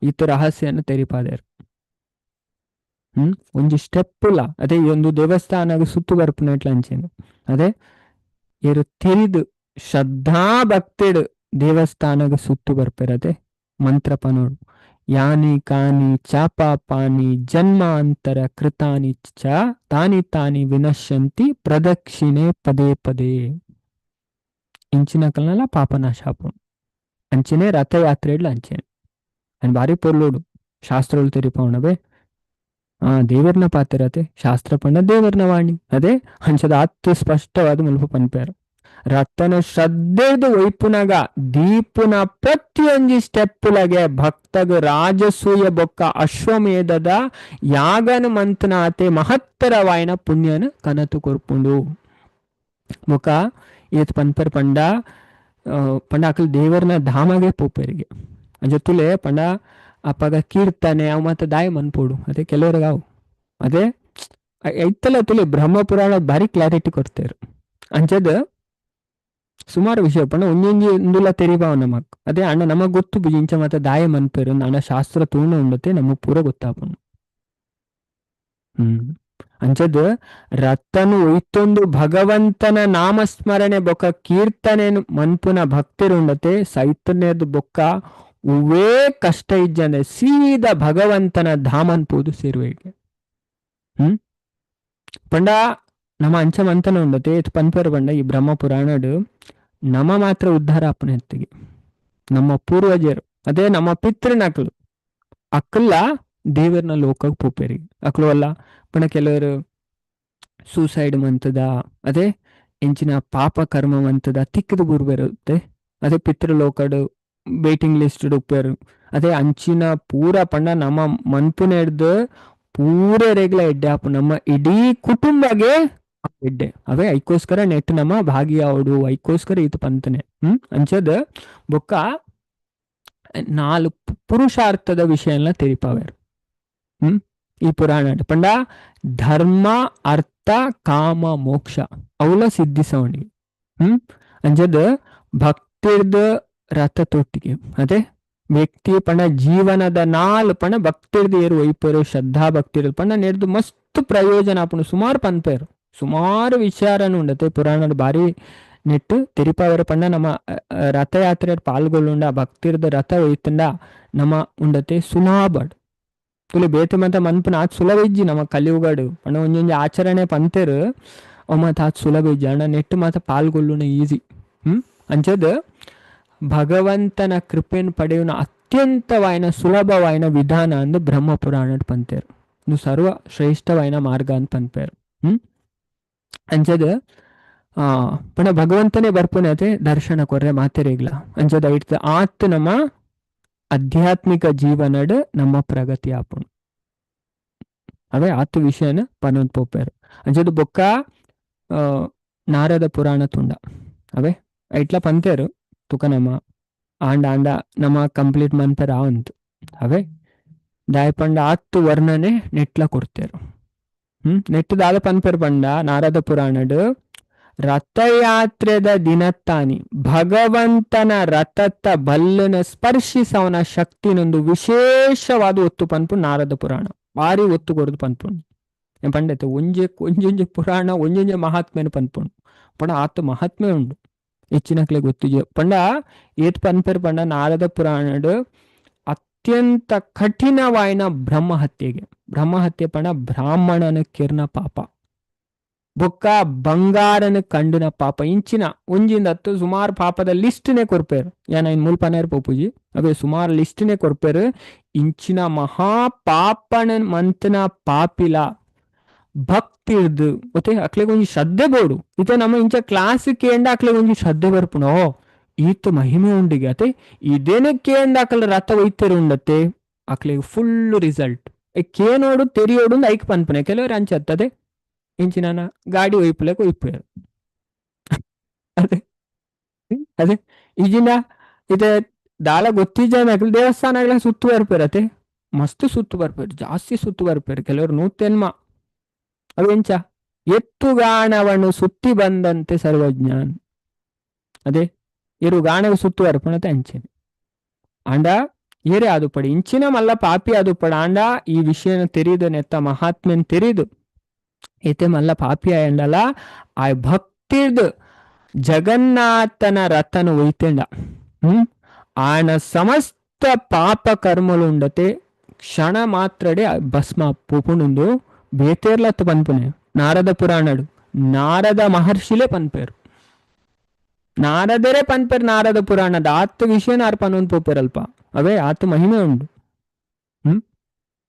ಈತ ರಹಸ್ಯನ ತೆರಿಪಾದೇರು. ಒಂಜಿ ಸ್ಟೆಪ್ ಉಲ ಅದೇ ಈ ಒಂದು ದೇವಸ್ಥಾನಗ ಸುತ್ತು ಬರ್ಪುನಟ್ಲ ಅಂಚೇನು ಅದೇ ಏರು ತೆರಿದು ಶ್ರದ್ಧಾ ಭಕ್ತಿಡ್ ದೇವಸ್ಥಾನಗ ಸುತ್ತು ಬರ್ಪೇರದೆ ಮಂತ್ರ ಪನೋಡು ಯಾನಿ ಕಾನಿ ಚಾಪಾಪಾನಿ ಜನ್ಮಾಂತರ ಕೃತಾನಿ ಚ ತಾನಿ ತಾನಿ ವಿನಶ್ಯಂತಿ ಪ್ರದಕ್ಷಿಣೆ ಪದೇ ಪದೇ ಇಂಚಿನ ಕಲ್ನಲ ಪಾಪನಾಶ ಆಪುಂಡು. ಅಂಚನೆ ರಥಯಾತ್ರೆಡ್ಲ ಅಂಚೆನೆ ಅಂಡ್ ಬಾರಿ ಪೊರ್ಲುಡು ಶಾಸ್ತ್ರಗಳು ತೆರಿಪೌಣವೆ ಆ ದೇವರ್ನ ಪಾತಿರತೆ ಶಾಸ್ತ್ರ ಪಂಡ ದೇವರ್ನ ವಾಣಿ ಅದೇ ಅಂಚದ ಅತ್ತು ಸ್ಪಷ್ಟವಾದ ಮುಲ್ಪ ಪನ್ಪೇರು ರಥನ ಶ್ರದ್ಧೆದು ಒಯ್ಪುನಗ ದೀಪುನ ಪ್ರತಿಯೊಂಜಿ ಸ್ಟೆಪ್ಪುಲಗೆ ಭಕ್ತಗ ರಾಜಸೂಯ ಬೊಕ್ಕ ಅಶ್ವಮೇಧದ ಯಾಗನ ಮಂತನಾತೆ ಮಹತ್ತರವಾಯನ ಪುಣ್ಯನ ಕನತು ಕೊರ್ಪುಂಡು. ಬೊಕ್ಕ ಏತ್ ಪನ್ಪರ್ ಪಂಡ ಪಂಡ ಅಕಲ್ ದೇವರ್ನ ಧಾಮಗೆ ಪೋಪೆರಿಗೆ ಅಂಚ ತುಲೆ ಪಂಡ ಅಪ್ಪಗ ಕೀರ್ತನೆ ಅವು ಮತ್ತೆ ದಾಯ ಮನ್ಪೋಡು ಅದೇ ಕೆಲವ್ರಿಗೆ ಅವು ಅದೇ ಐತಲ ತುಲೆ ಬ್ರಹ್ಮ ಪುರಾಣ ಭಾರಿ ಕ್ಲಾರಿಟಿ ಕೊಡ್ತೇರು. ಅಂಚದ ಸುಮಾರು ವಿಷಯ ಪಂಡ ಒಂಜೊಂಜಿ ಇಂದುಲ ತೆರಿಬಾವ ನಮಕ್. ಅದೇ ಅಣ್ಣ ನಮಗ್ ಗೊತ್ತು ಬುಜಿ ಇಂಚ ಮಾತ ದಾಯ ಮನ್ಪೆರು ಅಣ್ಣ ಶಾಸ್ತ್ರ ತೂಣ ಉಂಡತೆ ನಮಗ್ ಪೂರ ಗೊತ್ತಾಪುಂಡು. ಅಂಚದ್ ರಥನು ಒಯ್ತೊಂದು ಭಗವಂತನ ನಾಮಸ್ಮರಣೆ ಬೊಕ್ಕ ಕೀರ್ತನೆ ಮನ್ಪುನ ಭಕ್ತರುಂಡತೆ ಸೈತನ್ಯದ ಬೊಕ್ಕ ಉವೇ ಕಷ್ಟ ಇಜ್ಜಂದೆ ಸೀದಾ ಭಗವಂತನ ಧಾಮನ್ ಪೋದು ಸೇರುವೆಗೆ. ಪಂಡ ನಮ್ಮ ಅಂಚ ಮಂತನ ಉಂಡತೆ ಪನ್ಪೆರು ಪಂಡ ಈ ಬ್ರಹ್ಮ ಪುರಾಣಡು ನಮ ಮಾತ್ರ ಉದ್ಧಾರ ಅಪ್ಪನ ಎತ್ತಿಗೆ ನಮ್ಮ ಪೂರ್ವಜರು ಅದೇ ನಮ್ಮ ಪಿತೃನಕ್ಲು ಅಕ್ಕಲ್ಲ ದೇವರನ ಲೋಕಕ್ಕೆ ಪೋಪೇರಿ ಅಕ್ಲು ಅಲ್ಲ. ಪಂಡ ಕೆಲವರು ಸೂಸೈಡ್ ಮಂತದ ಅದೇ ಎಂಚಿನ ಪಾಪ ಕರ್ಮ ಮಂತದ ತಿಕ್ಕದ ಬುರ್ಬೆರುತ್ತೆ ಅದೇ ಪಿತೃಲೋಕಡು ವೇಟಿಂಗ್ ಲಿಸ್ಟ್ ಉಪ್ಪೇರು ಅದೇ ಅಂಚಿನ ಪೂರ ಪಂಡ ನಮ್ಮ ಮನ್ಪುನ ಹಿಡ್ದು ಪೂರ ರೇಗ್ಲ ಎಡ್ಡೆ ಆಪು ನಮ್ಮ ಇಡೀ ಕುಟುಂಬಗೆ ಎಡ್ಡೆ ಅವೇ ಐಕೋಸ್ಕರ ನೆಟ್ ನಮ್ಮ ಭಾಗಿಯಾವಡು ಐಕೋಸ್ಕರ ಇದು ಪಂತನೆ. ಅಂಚದ ಬೊಕ್ಕ ನಾಲ್ ಪುರುಷಾರ್ಥದ ವಿಷಯ ಎಲ್ಲ ತೆರಿಪಾವೇರು. ಈ ಪುರಾಣ ಪಂಡ ಧರ್ಮ ಅರ್ಥ ಕಾಮ ಮೋಕ್ಷ ಅವಲ ಸಿದ್ಧಿಸವಣಿಗೆ. ಅಂಚದ ಭಕ್ತಿರ್ದ ರಥ ತೊಟ್ಟಿಗೆ ಅದೇ ವ್ಯಕ್ತಿ ಪಂಡ ಜೀವನದ ನಾಲ್ ಪಂಡ ಭಕ್ತಿರ್ದ ಏರು ಒಯ್ಪರು ಶ್ರದ್ಧಾ ಭಕ್ತಿರ್ದ ಪಂಡ ನೆರ್ದು ಮಸ್ತ್ ಪ್ರಯೋಜನ ಆಪುಂಡು. ಸುಮಾರು ಪನ್ಪೇರು ಸುಮಾರು ವಿಚಾರನು ಉಂಡತೆ ಪುರಾಣದ ಬಾರಿ ನೆಟ್ಟು ತೆರಿಪಾವರ ಪಂಡ ನಮ್ಮ ರಥಯಾತ್ರೆ ಪಾಲ್ಗೊಳ್ಳುಂಡ ಭಕ್ತಿರ್ದ ರಥ ಒಯ್ತಂಡ ನಮ್ಮ ಉಂಡತೆ ಸುಲಾಬಡ್ ತುಲಿ ಬೇತೆ ಮತ ಮನ್ಪುನ ಆತ್ ಸುಲಭ ಇಜ್ಜಿ ನಮ್ಮ ಕಲಿಯುಗಡು ಪಂಡ ಒಂಜೊಂಜಿ ಆಚರಣೆ ಪಂತೇರು ಅವು ಮಾತ ಆತ್ ಸುಲಭ ಇಜ್ಜಿ ಅಣ್ಣ ನೆಟ್ಟು ಮಾತ ಪಾಲ್ಗೊಳ್ಳುನ ಈಸಿ. ಅಂಚದ ಭಗವಂತನ ಕೃಪೆಯನ್ನು ಪಡೆಯುವ ಅತ್ಯಂತವಾಯಿನ ಸುಲಭವಾಯಿನ ವಿಧಾನ ಅಂದು ಬ್ರಹ್ಮ ಪುರಾಣ ಪಂತೇರು. ಇದು ಸರ್ವ ಶ್ರೇಷ್ಠವಾಯಿನ ಮಾರ್ಗ ಅಂತ ಪನ್ಪೇರು. ಅಂಚದ ಪಂಡ ಭಗವಂತನೇ ಬರ್ಪುನೆ ಅತೆ ದರ್ಶನ ಕೊರ್ರೆ ಮಾತೆರೆಗ್ಲ. ಅಂಚದ ಐಟ್ ಆತ್ ನಮ್ಮ ಆಧ್ಯಾತ್ಮಿಕ ಜೀವನಡ್ ನಮ್ಮ ಪ್ರಗತಿ ಆಪುಂಡು. ಅವೇ ಆತ್ ವಿಷಯನ ಪನೊಂದು ಪೋಪೇರು. ಅಂಚದ ಬೊಕ್ಕ ನಾರದ ಪುರಾಣ ತುಂಡ ಅವೇ ಐಟ್ಲ ಪಂತೇರು ತುಕ ನಮ್ಮ ಆಂಡ ಆಂಡ ನಮ್ಮ ಕಂಪ್ಲೀಟ್ ಮನ್ಪೆರ್ ಆವಂತು ಅವೇ ದಾಯ ಪಂಡ ಆತ್ತು ವರ್ಣನೆ ನೆಟ್ಲ ಕೊಡ್ತೇರು. ನೆಟ್ ದಾದ ಪನ್ಪೆರ್ ಪಂಡ ನಾರದ ಪುರಾಣಡ್ ರಥಯಾತ್ರೆದ ದಿನತ್ತಾನಿ ಭಗವಂತನ ರಥತ್ತ ಬಲ್ಲನ ಸ್ಪರ್ಶಿಸವನ ಶಕ್ತಿನೊಂದು ವಿಶೇಷವಾದ ಒತ್ತು ಪನ್ಪು ನಾರದ ಪುರಾಣ. ಭಾರಿ ಒತ್ತು ಕೊರದು ಪನ್ಪುಂಡು. ಪಂಡೈತೆ ಒಂಜೆ ಒಂಜೊಂಜೆ ಪುರಾಣ ಒಂಜೊಂಜೆ ಮಹಾತ್ಮೆನು ಪನ್ಪುಂಡು. ಪಂಡ ಆತ ಮಹಾತ್ಮೆ ಉಂಡು ಹೆಚ್ಚಿನಕ್ಲೆ ಗೊತ್ತಿಜೆ. ಪಂಡ ಏತ್ ಪನ್ಪೆರ್ ಪಂಡ ನಾರದ ಪುರಾಣಡ್ ಅತ್ಯಂತ ಕಠಿಣವಾಯಿನ ಬ್ರಹ್ಮಹತ್ಯೆಗೆ ಬ್ರಹ್ಮಹತ್ಯೆ ಪಂಡ ಬ್ರಾಹ್ಮಣನ ಕಿರ್ನ ಪಾಪ ಬೊಕ್ಕ ಬಂಗಾರನ ಕಂಡಿನ ಪಾಪ ಇಂಚಿನ ಒಂಜಿಂದ ಹತ್ತು ಸುಮಾರು ಪಾಪದ ಲಿಸ್ಟ್ನೇ ಕೊರ್ಪೇರು. ಏನ ಇನ್ ಮುಲ್ಪನೇರ್ ಪೋಪುಜಿ ಅವೇ ಸುಮಾರು ಲಿಸ್ಟ್ನೇ ಕೊರ್ಪೇರು. ಇಂಚಿನ ಮಹಾ ಪಾಪನ ಮಂತನ ಪಾಪಿಲ ಭಕ್ತಿರ್ದು ಮತ್ತೆ ಅಕ್ಲೆಗ್ ಒಂಜಿ ಶ್ರದ್ಧೆ ಬೋಡು. ಇತ್ತೆ ನಮ್ಮ ಇಂಚ ಕ್ಲಾಸ್ ಕೇಂಡ ಅಕ್ಲೆಗ್ ಒಂಜಿ ಶ್ರದ್ಧೆ ಬರ್ಪುಂಡು. ಈತ ಮಹಿಮೆ ಉಂಡಿಗೆ ಅತೆ ಇದೇನೆ ಕೇಂಡ ಅಕಲ್ ರಥ ಒಯ್ತೇರು ಉಂಡತ್ತೆ ಅಕ್ಲೆಗ್ ಫುಲ್ ರಿಸಲ್ಟ್ ಕೇನೋಡು ತೆರಿಯೋಡು ಐಕ್ ಪನ್ಪುನೆ. ಕೆಲವರು ಅಂಚತ್ತದೆ ಇಂಚಿನ ಗಾಡಿ ಒಯ್ಪುಲೆಕ್ ಒಯ್ಪುವೆರ್. ಅದೇ ಅದೇ ಈಗಿನ ಇತ್ತೆ ದಾಲ ಗೊತ್ತಿಜ್ಜಾನ ಅಕ್ಲು ದೇವಸ್ಥಾನಗಳ ಸುತ್ತು ಬರ್ಪೇರ್ ಅತೆ ಮಸ್ತ್ ಸುತ್ತು ಬರ್ಪೇರು ಜಾಸ್ತಿ ಸುತ್ತು ಬರ್ಪೇರು ಕೆಲವರು ನೂತೆನ್ಮ. ಅವು ಎಂಚ ಎತ್ತುಗಾಣವನ್ನು ಸುತ್ತಿ ಬಂದಂತೆ ಸರ್ವಜ್ಞಾನ್ ಅದೇ ಎರು ಗಾಣಗ ಸುತ್ತು ಬರ್ಪುಣತೆ ಅಂಚೆನೆ. ಆಂಡ ಏರೇ ಆದುಪಡಿ ಇಂಚಿನ ಮಲ್ಲ ಪಾಪಿ ಆದುಪಡ ಆಂಡ ಈ ವಿಷಯನ ತೆರಿದು ನೆತ್ತ ಮಹಾತ್ಮೆನ್ ತೆರಿದು ಏತೆ ಮಲ್ಲ ಪಾಪಿ ಆಯಂಡಲ ಆ ಭಕ್ತಿರ್ದು ಜಗನ್ನಾಥನ ರಥನ ಒಯ್ತೆಂಡ. ಆನ ಸಮಸ್ತ ಪಾಪ ಕರ್ಮಲು ಉಂಡತೆ ಕ್ಷಣ ಮಾತ್ರಡೆ ಭಸ್ಮ ಪೋಪುಂಡುಂದು ಬೇತೇರ್ಲತ್ತು ಪನ್ಪುನೆ ನಾರದ ಪುರಾಣಡು. ನಾರದ ಮಹರ್ಷಿಲೇ ಪನ್ಪೇರು ನಾರದರೇ ಪನ್ಪೇರು ನಾರದ ಪುರಾಣದ ಆತ್ ವಿಷಯನ ಆರ್ ಪನೊಂದು ಪೋಪೇರಲ್ಪ ಅವೇ ಆತ್ ಮಹಿಮೆ ಉಂಡು.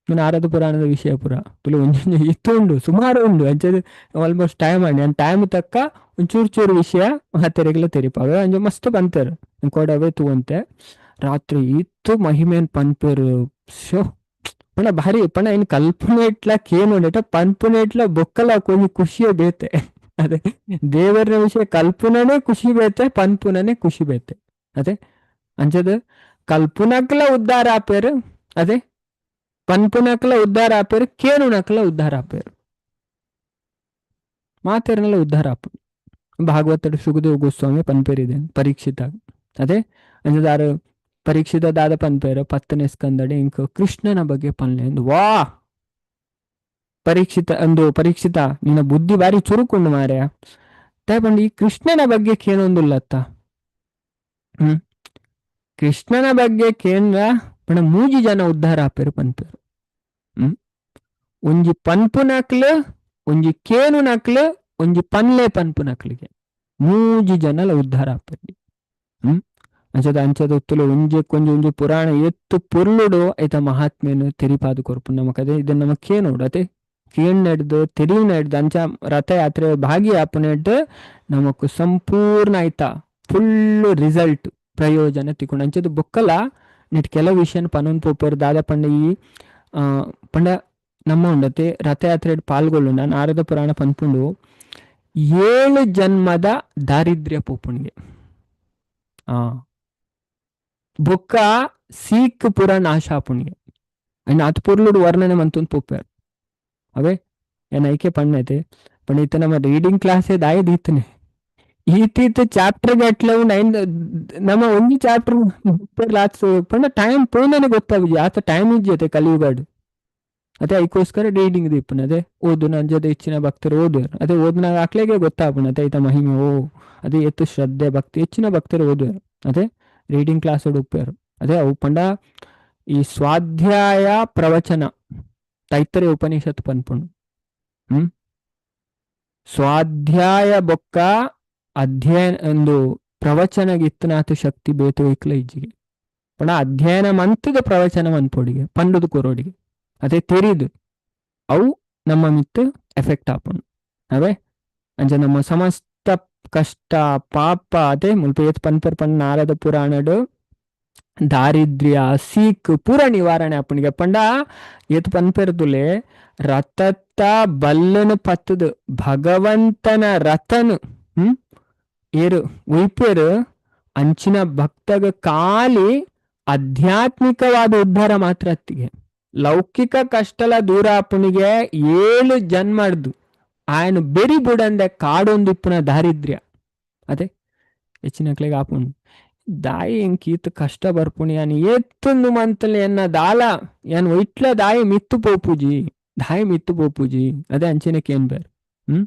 ನಾರದ ಪುರಾಣದ ವಿಷಯ ಪುರ ತುಳು ಒಂಜೊಂಜಿ ಇತ್ತು ಉಂಡು ಸುಮಾರು ಉಂಡು ಅಂಚದ ಆಲ್ಮೋಸ್ಟ್ ಟೈಮ್ ಅಂಡ್ ನಾನು ಟೈಮ್ ತಕ್ಕ ಒಂಚೂರು ಚೂರು ವಿಷಯ ಮಾತೆರೆಗ್ಲ ತೆರಿಪ ಅವೇ ಅಂಜ ಮಸ್ತ್ ಪಂತೇರು ಕೊಡವೇ ತೂವಂತೆ ರಾತ್ರಿ ಇತ್ತು ಮಹಿಮೇನ್ ಪನ್ಪೇರು. ಶೋ ಪಂಡ ಭಾರಿ ಪಂಡ ಇನ್ ಕಲ್ಪನೆ ಇಟ್ಲ ಕೇನುಂಡಟ ಪನ್ಪುನೆ ಇಟ್ಲ ಬೊಕ್ಕಲ ಒಂಜಿ ಖುಷಿಯೇ ಬೇತೆ. ಅದೇ ದೇವರ ವಿಷಯ ಕಲ್ಪುನನೇ ಖುಷಿ ಬೇತೆ ಪನ್ಪುನನೇ ಖುಷಿ ಬೇತೆ. ಅದೇ ಅಂಚದ ಕಲ್ಪುನಕ್ಲ ಉದ್ಧಾರ ಆಪೇರು ಅದೇ ಪನ್ಪುನಕ್ಲ ಉದ್ಧಾರ ಆಪೇರು ಕೇನುನಕ್ಲ ಉದ್ಧಾರ ಆಪೇರು ಮಾತೇರ್ನಲ್ಲ ಉದ್ಧಾರ ಆಪು. ಭಾಗವತಡು ಸುಖದೇವ್ ಗೋಸ್ವಾಮಿ ಪನ್ಪೇರಿದೆ ಪರೀಕ್ಷಿತ. ಅದೇ ಅಂಚದಾರು ಪರೀಕ್ಷಿತ ದಾದ ಪನ್ಪೇರು 10ನೇ ಸ್ಕಂದಡೆ ಇಂಕ ಕೃಷ್ಣನ ಬಗ್ಗೆ ಪನ್ಲೆ ಎಂದು. ವಾ ಪರೀಕ್ಷಿತ ಅಂದು ಪರೀಕ್ಷಿತ ನಿನ್ನ ಬುದ್ಧಿ ಬಾರಿ ಚುರುಕುಂಡು ಮಾರ್ಯ. ಪಂಡ ಈ ಕೃಷ್ಣನ ಬಗ್ಗೆ ಕೇನೊಂದುಲ್ಲತ್ತ. ಹ್ಮ್ ಕೃಷ್ಣನ ಬಗ್ಗೆ ಕೇಂದ್ರ ಪಂಡ ಮೂಜಿ ಜನ ಉದ್ಧಾರ ಆಪೇರು ಪನ್ಪೇರು. ಹ್ಮ್ ಒಂಜಿ ಪನ್ಪುನಕ್ಲು, ಒಂಜಿ ಕೇನು ನಕ್ಲು, ಒಂಜಿ ಪನ್ಲೆ ಪನ್ಪುನಕ್ಲಿಗೆ ಮೂಜಿ ಜನಲ ಉದ್ಧಾರ ಆಪೇರು. ಹ್ಮ್ ಅಂಚದ ಅಂಚದ ಒತ್ತುಲು ಒಂಜಿ ಕೊಂಜಿ ಒಂಜಿ ಪುರಾಣ ಎತ್ತು ಪೊರ್ಲುಡು ಐತ ಮಹಾತ್ಮೆನು ತೆರಿಪಾದು ಕೊರ್ಪು ನಮಕ್. ಅದೇ ಇದನ್ನ ನಮಕ್ ಕೇನೋಡು ಅದೇ ಕೇಣ್ ನಡೆದು ತೆರಿವು ನಡೆದು ಅಂಚ ರಥಯಾತ್ರೆ ಭಾಗಿಯಾಪುನೆಡ್ ನಮಕ್ ಸಂಪೂರ್ಣ ಆಯ್ತಾ ಫುಲ್ ರಿಸಲ್ಟ್ ಪ್ರಯೋಜನ ತಿಕ್ಕೊಂಡು. ಅಂಚದ ಬೊಕ್ಕಲ ನೆಟ್ ಕೆಲವು ವಿಷಯನ ಪನೊಂದು ಪೋಪೇರು ದಾದ ಪಂಡ ಈ ಪಂಡ ನಮ್ಮ ಉಂಡತೆ ರಥಯಾತ್ರೆ ಪಾಲ್ಗೊಳ್ಳುಂಡ ನಾರದ ಪುರಾಣ ಪನ್ಪುಂಡು 7 ಜನ್ಮದ ದಾರಿದ್ರ್ಯ ಪೋಪುಣಿಗೆ ಆ ಬೊಕ್ಕ ಸೀಕ್ ಪುರ ನಾಶ ಆಪುಣಿಗೆ ಅಂಡ್ ಆತ್ ಪೊರ್ಲುಡು ವರ್ಣನೆ ಮಂತೊಂದು ಪೋಪೇರು. ಅವೇ ಏನ್ ಐಕೆ ಪಣ್ಣೈತೆ ಪಂಡ ಇತ್ತ ನಮ್ಮ ರೀಡಿಂಗ್ ಕ್ಲಾಸೇ ದಾಯ ದೀತನೆ ಈತೀತ ಚಾಪ್ಟರ್ ಗಟ್ಲೆ ನೈನ್ ನಮ್ಮ ಒಂಜಿ ಚಾಪ್ಟರ್ ಲಾಸ್ ಪಂಡ ಟೈಮ್ ಪೋಯಿನೇ ಗೊತ್ತಾಗುಜಿ ಆತ ಟೈಮ್ ಇಜ್ಜತೆ ಕಲಿಯುಗಾಡು. ಅದೇ ಐಕೋಸ್ಕರ ರೀಡಿಂಗ್ ದೀಪನ ಅದೇ ಓದು ನನ್ನ ಜೊತೆ ಹೆಚ್ಚಿನ ಭಕ್ತರು ಓದುವರು. ಅದೇ ಓದ್ನಾಗ ಆಕ್ಲೆಗೆ ಗೊತ್ತಾಪುಣ ಅದೇ ಐತ ಮಹಿಮೆ ಓ ಅದೇ ಎತ್ತು ಶ್ರದ್ಧೆ ಭಕ್ತಿ ಹೆಚ್ಚಿನ ಭಕ್ತರು ಓದುವರು. ಅದೇ ರೀಡಿಂಗ್ ಕ್ಲಾಸ್ ಉಪ್ಪೇರು. ಅದೇ ಅವು ಪಂಡ ಈ ಸ್ವಾಧ್ಯಾಯ ಪ್ರವಚನ ತೈತ್ತರೆ ಉಪನಿಷತ್ ಪನ್ಪುಂಡು. ಹ್ಮ್ ಸ್ವಾಧ್ಯಾಯ ಬೊಕ್ಕ ಅಧ್ಯಯನ ಒಂದು ಪ್ರವಚನ ಇತ್ತನಾಥ ಶಕ್ತಿ ಬೇತು ಇಕ್ಲ ಇಜ್ಜಿಗೆ ಪಂಡ ಅಧ್ಯಯನ ಮಂತದ ಪ್ರವಚನ ಮನ್ಪೊಡಿಗೆ ಪಂಡದು ಕೊರೋಡಿಗೆ ಅದೇ ತೆರಿದು ಅವು ನಮ್ಮ ಮಿತ್ತು ಎಫೆಕ್ಟ್ ಆಪುಂಡು. ಅವೇ ಅಂಚ ನಮ್ಮ ಸಮಸ್ತ ಕಷ್ಟ ಪಾಪ ಅದೇ ಮುಲ್ಪ ಏತ್ ಪನ್ಪರ್ ಪಂಡ ನಾರದ ಪುರಾಣಡು ದಾರಿದ್ರ್ಯ ಸೀಕ್ ಪೂರ ನಿವಾರಣೆ ಆಪುಣಿಗೆ ಪಂಡ ಏತ್ ಪನ್ಪೆರ್ದುಲೆ ರಥತ್ತ ಬಲ್ಲನು ಪತ್ತದು ಭಗವಂತನ ರಥನು ಹ್ಮ್ ಏರು ಉಯ್ಪೇರು ಅಂಚಿನ ಭಕ್ತಗ ಖಾಲಿ ಆಧ್ಯಾತ್ಮಿಕವಾದ ಉದ್ಧಾರ ಮಾತ್ರ ಅತ್ತಿಗೆ ಲೌಕಿಕ ಕಷ್ಟಲ ದೂರ ಆಪುಣಿಗೆ 7 ಜನ್ಮರ್ದು ಆಯನ ಬೆರಿ ಬುಡಂದೆ ಕಾಡೊಂದಿಪ್ಪುನ ದಾರಿದ್ರ್ಯ ಅದೇ ಹೆಚ್ಚಿನಕ್ಲೆಗ್ ಆಪುಂಡು. ದಾಯಿ ಎಂಕೀತ್ ಕಷ್ಟ ಬರ್ಪುಣಿ ಯಾನ್ ಏತ್ತೊಂದು ಮಂತಲೆ ಎನ್ನ ದಾಲ ಯಾನ್ ಒಯ್ಟ್ಲ ದಾಯಿ ಮಿತ್ತು ಪೋಪುಜಿ ದಾಯಿ ಮಿತ್ತು ಪೋಪುಜಿ ಅದೇ ಅಂಚಿನಕ್ಕೆ ಏನ್ ಬೇರೆ. ಹ್ಮ್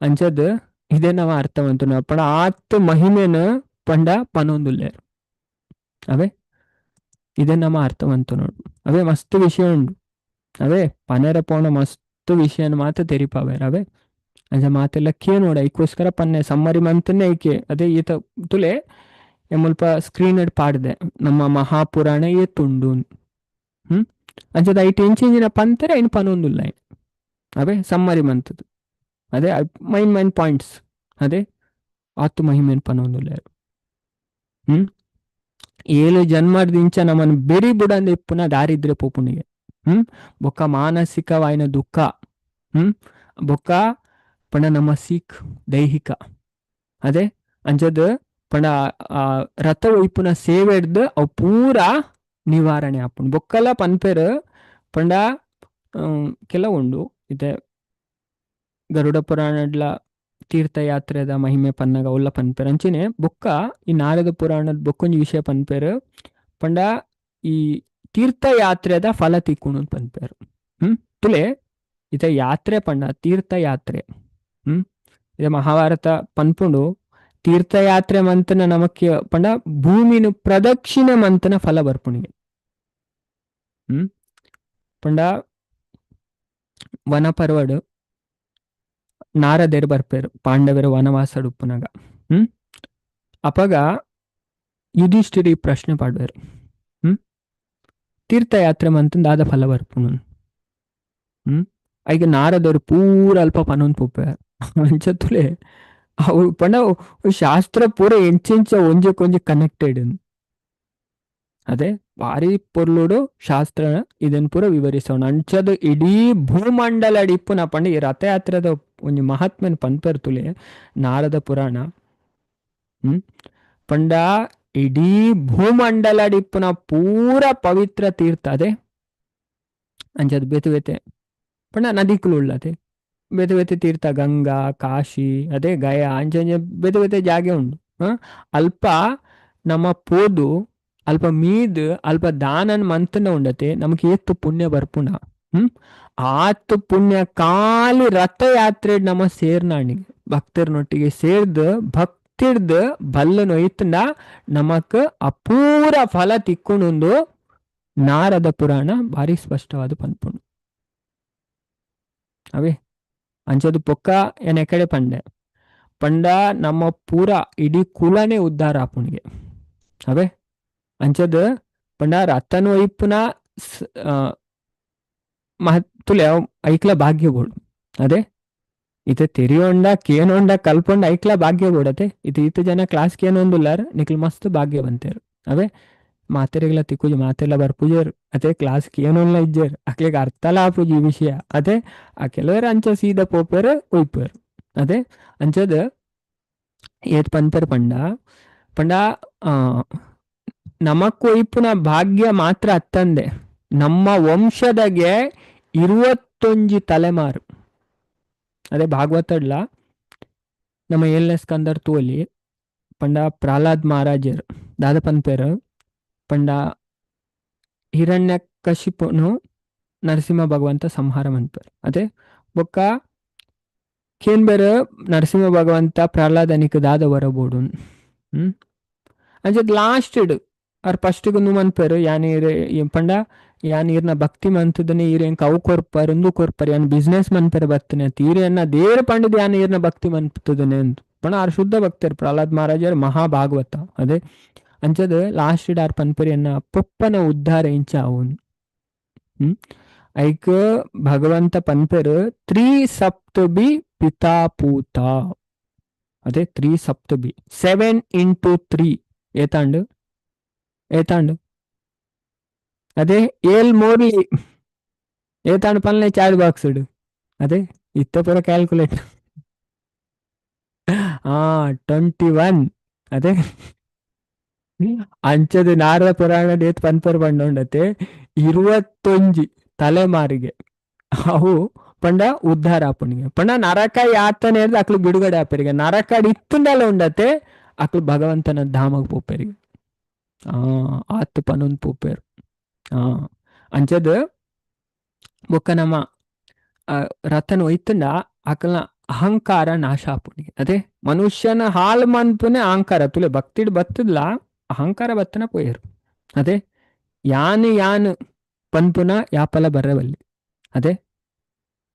ಅಂಚದ್ ಇದೇ ನಾವ್ ಅರ್ಥವಂತ ಪಂಡ ಆತ್ ಮಹಿಮೆನ ಪಂಡ ಪನೊಂದುಲ್ಲೇರು. ಅವೇ ಇದೇ ನಮ್ಮ ಅರ್ಥವಂತ ನೋಡು. ಅವೇ ಮಸ್ತ್ ವಿಷಯ ಉಂಡು. ಅವೇ ಪನೆರ ಪೋಣ ಮಸ್ತ್ ವಿಷಯನ ಮಾತ್ರ ತೆರಿಪಾವೇರ್. ಅವೇ ಅಂಚ ಮಾತೆಲ್ಲ ಕೇ ನೋಡ ಐಕೋಸ್ಕರ ಪನ್ನೆ ಸಮ್ಮರಿ ಮಂತನೇ ಐಕೆ ಅದೇ ಈತ ತುಲೆ ಮುಲ್ಪ ಸ್ಕ್ರೀನ್ ಪಾಡ್ದೆ ನಮ್ಮ ಮಹಾಪುರಾಣ ಏತುಂಡು. ಹ್ಮ್ ಅಂಚದ ಐಟ್ ಎಂಚಿಂಜಿನ ಪಂತರ ಐನ್ ಪನೊಂದುಲ್ಲ. ಅವೇ ಸಮ್ಮರಿ ಮಂತದ್ದು ಅದೇ ಮೈನ್ ಮೈನ್ ಪಾಯಿಂಟ್ಸ್ ಅದೇ ಆತು ಮಹಿಮೇನ್ ಪನೊಂದುಲ್ಲ. ಹ್ಮ್ 7 ಜನ್ಮದಿಂಚ ನಮ್ಮನ್ನು ಬೆರಿ ಬುಡಂದ ಇಪ್ಪುನ ದಾರಿದ್ರ್ಯ ಪೋಪುಣಿಗೆ. ಹ್ಮ್ ಬೊಕ್ಕ ಮಾನಸಿಕವಾಯಿನ ದುಃಖ. ಹ್ಮ್ ಬೊಕ್ಕ ಪಂಡ ನಮ್ಮ ಸೀಕ್ ದೈಹಿಕ ಅದೇ ಅಂಚದ ಪಂಡ ಆ ರಥ ಒಯ್ಪುನ ಸೇವೆಡ್ದು ಅವು ಪೂರಾ ನಿವಾರಣೆ ಆಪುಂಡು. ಬೊಕ್ಕಲ ಪನ್ಪೇರು ಪಂಡ ಕೆಲವುಂಡು ಇದೆ ಗರುಡ ಪುರಾಣಡ್ಲ ತೀರ್ಥಯಾತ್ರೆದ ಮಹಿಮೆ ಪನ್ನಗ ಉಲ್ಲ ಪನ್ಪೇರು. ಅಂಚನೆ ಬೊಕ್ಕ ಈ ನಾರದ ಪುರಾಣದ ಬೊಕ್ಕೊಂಜಿ ವಿಷಯ ಪನ್ಪೇರು ಪಂಡ ಈ ತೀರ್ಥಯಾತ್ರೆದ ಫಲ ತಿಕ್ಕುಣು ಪನ್ಪೇರು. ಹ್ಮ್ ತುಲೆ ಇತ ಯಾತ್ರೆ ಪಂಡ ತೀರ್ಥಯಾತ್ರೆ. ಹ್ಮ್ ಇದ ಮಹಾಭಾರತ ಪನ್ಪುಂಡು ತೀರ್ಥಯಾತ್ರೆ ಮಂತನ ನಮಕ್ಕೆ ಪಂಡ ಭೂಮಿನು ಪ್ರದಕ್ಷಿಣೆ ಮಂತನ ಫಲ ಬರ್ಪುಣಿಗೆ. ಹ್ಮ್ ಪಂಡ ವನ ಪರ್ವಡು ನಾರದೇರು ಬರ್ಪೇರು ಪಾಂಡವರು ವನವಾಸಡು ಉಪ್ಪುನಗ. ಹ್ಮ್ ಅಪಗ ಯುಧಿಷ್ಠಿರಿ ಪ್ರಶ್ನೆ ಪಾಡ್ವೇರು. ಹ್ಮ್ ತೀರ್ಥಯಾತ್ರೆ ಮಂತಂದ ಆದ ಫಲ ಬರ್ಪುಣು. ಹ್ಮ್ ಐಗ ನಾರದರು ಪೂರ ಅಲ್ಪ ಪನೊಂದು ಪೋಪೇರು. ಅಂಚ ತುಲೆ ಅವು ಪಂಡ ಶಾಸ್ತ್ರ ಪೂರ ಎಂಚೆಂಚ ಒಂಜಕ್ಕೊಂಜಿ ಕನೆಕ್ಟೆಡ್ ಅದೇ ಭಾರಿ ಪೊರ್ಲುಡು ಶಾಸ್ತ್ರ ಇದನ್ ಪೂರ ವಿವರಿಸೋಣ. ಅಂಚದ ಇಡೀ ಭೂಮಂಡಲ ಇಪ್ಪುನ ಪಂಡ ಈ ರಥಯಾತ್ರೆದ ಒಂಜಿ ಮಹಾತ್ಮೆನ್ ಪನ್ಪೆರ್ ತುಲೆ ನಾರದ ಪುರಾಣ. ಹ್ಮ್ ಪಂಡ ಇಡೀ ಭೂಮಂಡಲ ಇಪ್ಪುನ ಪೂರ ಪವಿತ್ರ ತೀರ್ಥ ಅದೇ ಅಂಚದ ಬೇತೆ ಬೇತೆ ಪಂಡ ನದಿಕುಲು ಉಳ್ಳತೆ ಬೇತೆ ಬೇತೆ ತೀರ್ಥ ಗಂಗಾ, ಕಾಶಿ, ಅದೇ ಗಯಾ ಅಂಚ ಅಂಚ ಬೇತೆ ಬೇತೆ ಜಾಗೆ ಉಂಡು. ಅಲ್ಪ ನಮ್ಮ ಪೋದು ಅಲ್ಪ ಮೀದ್ ಅಲ್ಪ ದಾನನ್ ಮಂತನ ಉಂಡತೆ ನಮಕ್ ಏತ್ ಪುಣ್ಯ ಬರ್ಪುನ. ಆತ್ ಪುಣ್ಯ ಖಾಲಿ ರಥಯಾತ್ರೆ ನಮ್ಮ ಸೇರ್ನಾಣಿಗೆ ಭಕ್ತರನೊಟ್ಟಿಗೆ ಸೇರ್ದು ಭಕ್ತಿರ್ದು ಬಲ್ಲ ನೊಯ್ತಂಡ ನಮಕ್ ಅಪೂರ ಫಲ ತಿಕ್ಕೊಂಡೊಂದು ನಾರದ ಪುರಾಣ ಭಾರಿ ಸ್ಪಷ್ಟವಾದ ಪನ್ಪುಂಡು. ಅವೇ ಅಂಚದು ಪೊಕ್ಕ ಏನ್ ಎಕಡೆ ಪಂಡೆ ಪಂಡ ನಮ್ಮ ಪೂರ ಇಡೀ ಕುಲನೇ ಉದ್ಧಾರ ಆಪುಣಿಗೆ. ಅವೇ ಅಂಚದ ಪಂಡ ರಥನ ಒಯ್ಪುನ ಮಹತ್ತುಲೆ ಐಕ್ಲ ಭಾಗ್ಯ ಬೋಡು. ಅದೇ ಇತ ತೆರಿಯೊಂಡ ಕೇನೊಂಡ ಕಲ್ಪೊಂಡ ಐಕ್ಲ ಭಾಗ್ಯ ಬೋಡತೆ. ಇತ ಈತ ಜನ ಕ್ಲಾಸ್ ಕೇನೊಂದುಲ್ಲಾರ ನಿಕ್ಲು ಮಸ್ತ್ ಭಾಗ್ಯ ಬಂತೇರು. ಅವೇ ಮಾತೆರೆಗ್ಲ ತಿಕ್ಕುಜಿ ಮಾತೆಲ್ಲ ಬರ್ಪುಜೇರು. ಅದೇ ಕ್ಲಾಸ್ ಕೇನೊಲ್ಲ ಇಜ್ಜೇರು ಅಕ್ಲೆಗ್ ಅರ್ಥಲ ಆಪುಜಿ ಈ ವಿಷಯ. ಅದೇ ಆ ಕೆಲವರು ಅಂಚ ಸೀದಾ ಪೋಪೇರು ಒಯ್ಪೇರು. ಅದೇ ಅಂಚದ ಏತ್ ಪನ್ಪೆರ್ ಪಂಡ ಪಂಡ ನಮಕ್ ಒಯ್ಪುನ ಭಾಗ್ಯ ಮಾತ್ರ ಅತ್ತಂದೆ ನಮ್ಮ ವಂಶದಗೆ 21 ತಲೆಮಾರು. ಅದೇ ಭಾಗವತಡ್ಲ ನಮ್ಮ ಏಳನೇ ಸ್ಕಂದರ್ ತೋಲಿ ಪಂಡ ಪ್ರಹ್ಲಾದ್ ಮಹಾರಾಜರು ದಾದ ಪನ್ಪೇರು ಪಂಡ ಹಿರಣ್ಯ ಕಶಿಪುನು ನರಸಿಂಹ ಭಗವಂತ ಸಂಹಾರ ಮನ್ಪೇರು. ಅದೇ ಬೊಕ್ಕ ಕೇನ್ಬೇರು ನರಸಿಂಹ ಭಗವಂತ ಪ್ರಹ್ಲಾದನಿಕ್ ದಾದ ವರಬೋಡು. ಅಂಚದ ಲಾಸ್ಟ್ ಅರ್ ಫಸ್ಟ್ ನು ಮನ್ಪೇರು ಯಾನ್ ಪಂಡ ಯಾನ್ ಈರ್ನ ಭಕ್ತಿ ಮಂತದನೆ ಈರ್ ಎಂಕ್ ಅವು ಕೊರ್ಪರ್ ಉಂದು ಕೊರ್ಪರ್ ಯಾನ್ ಬಿಸ್ನೆಸ್ ಮನ್ಪೆರೆ ಬತ್ತನೆ ಅಂತ ಈರೆನ್ನ ದೇರ್ ಪಂಡದ ಯಾನ್ ಈರ್ನ ಭಕ್ತಿ ಮನ್ಪುತ್ತದನೆ ಅಂತ ಪಂಡ ಆರ್ ಶುದ್ಧ ಭಕ್ತರು ಪ್ರಹ್ಲಾದ್ ಮಹಾರಾಜರು ಮಹಾಭಾಗವತ. ಅದೇ ಅಂಚದ ಲಾಸ್ಟ್ ಆರ್ ಪನ್ಪರಿ ಎನ್ನ ಪೊಪ್ಪನ ಉದ್ಧಾರ ಇಂಚ ಅವನು. ಐಕ್ ಭಗವಂತ ಪನ್ಪೆರು ತ್ರೀ ಸಪ್ತ ಬಿ ಪಿತಾ ಪೂತ. ಅದೇ ತ್ರೀ ಸಪ್ತ ಬಿ 7 ಇಂಟು 3 ಏತಾಂಡು ಏತಾಂಡು ಅದೇ ಏಲ್ ಮೋರ್ಲಿ ಏತಾಂಡು ಪನ್ಲೆ ಚಾರ್ಜ್ ಬಾಕ್ಸ್ ಅದೇ ಇತ್ತ ಪೂರ ಕ್ಯಾಲ್ಕುಲೇಟ್ 21. ಅದೇ ಅಂಚದ ನಾರದ ಪುರಾಣ ಏತ್ ಪನ್ಪರ್ ಪಂಡೊಂಡತೆ 21 ತಲೆಮಾರಿಗೆ ಅವು ಪಂಡ ಉದ್ಧಾರ ಆಪುಣಿಗೆ. ಪಂಡ ನರಕ ಯಾತನೆ ಅಕ್ಲು ಬಿಡುಗಡೆ ಆಪರಿಗೆ ನರಕ ಇತ್ತುಂಡಲ ಉಂಡತೆ ಅಕ್ಲು ಭಗವಂತನ ಧಾಮಗ್ ಪೋಪೆರಿಗೆ. ಆತ್ ಪನೊಂದು ಪೋಪೇರು. ಅಂಚದ ಬೊಕ್ಕ ನಮ್ಮ ರಥನ ಒಯ್ತಂಡ ಅಕಲ್ನ ಅಹಂಕಾರ ನಾಶ ಆಪುಣಿಗೆ. ಅದೇ ಮನುಷ್ಯನ ಹಾಲ್ ಮನ್ಪುನೆ ಅಹಂಕಾರ ತುಲೆ ಭಕ್ತಿಡ್ ಬತ್ತದ್ಲ ಅಹಂಕಾರ ಬತ್ತನ ಪೋಯರು. ಅದೇ ಯಾನು ಯಾನು ಪನ್ಪುನ ಯಾಪಲ ಬರವಲ್ಲಿ. ಅದೇ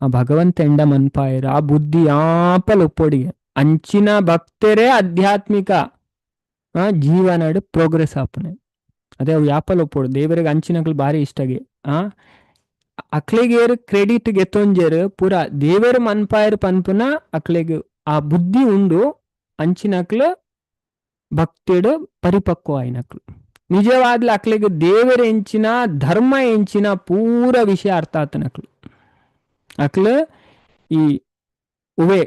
ಆ ಭಗವಂತ ಎಂಡ ಮನ್ಪಾಯರು ಆ ಬುದ್ಧಿ ಯಾಪಲ ಒಪ್ಪೊಡಿಗೆ ಅಂಚಿನ ಭಕ್ತರೇ ಆಧ್ಯಾತ್ಮಿಕ ಜೀವನಡ್ ಪ್ರೋಗ್ರೆಸ್ ಆಪುನೆ. ಅದೇ ಅವು ಯಾಪಲ ಒಪ್ಪೊಡು ದೇವರಿಗೆ ಅಂಚಿನಕ್ಲು ಭಾರಿ ಇಷ್ಟಗೆ. ಅಕ್ಲೆಗೇರು ಕ್ರೆಡಿಟ್ ಗೆತ್ತೊಂಜೇರು ಪೂರ ದೇವರು ಮನ್ಪಾಯರು ಪನ್ಪುನ ಅಕ್ಲೆಗ್ ಆ ಬುದ್ಧಿ ಉಂಡು ಅಂಚಿನಕ್ಲು ಭಕ್ತಿಡು ಪರಿಪಕ್ವ ಆಯ್ನಕ್ಲು. ನಿಜವಾದ್ಲ ಅಕ್ಲೆಗ್ ದೇವರ ಎಂಚಿನ ಧರ್ಮ ಎಂಚಿನ ಪೂರ ವಿಷಯ ಅರ್ಥ ಆತನಕ್ಲು. ಅಕ್ಲು ಈ ಉವೆ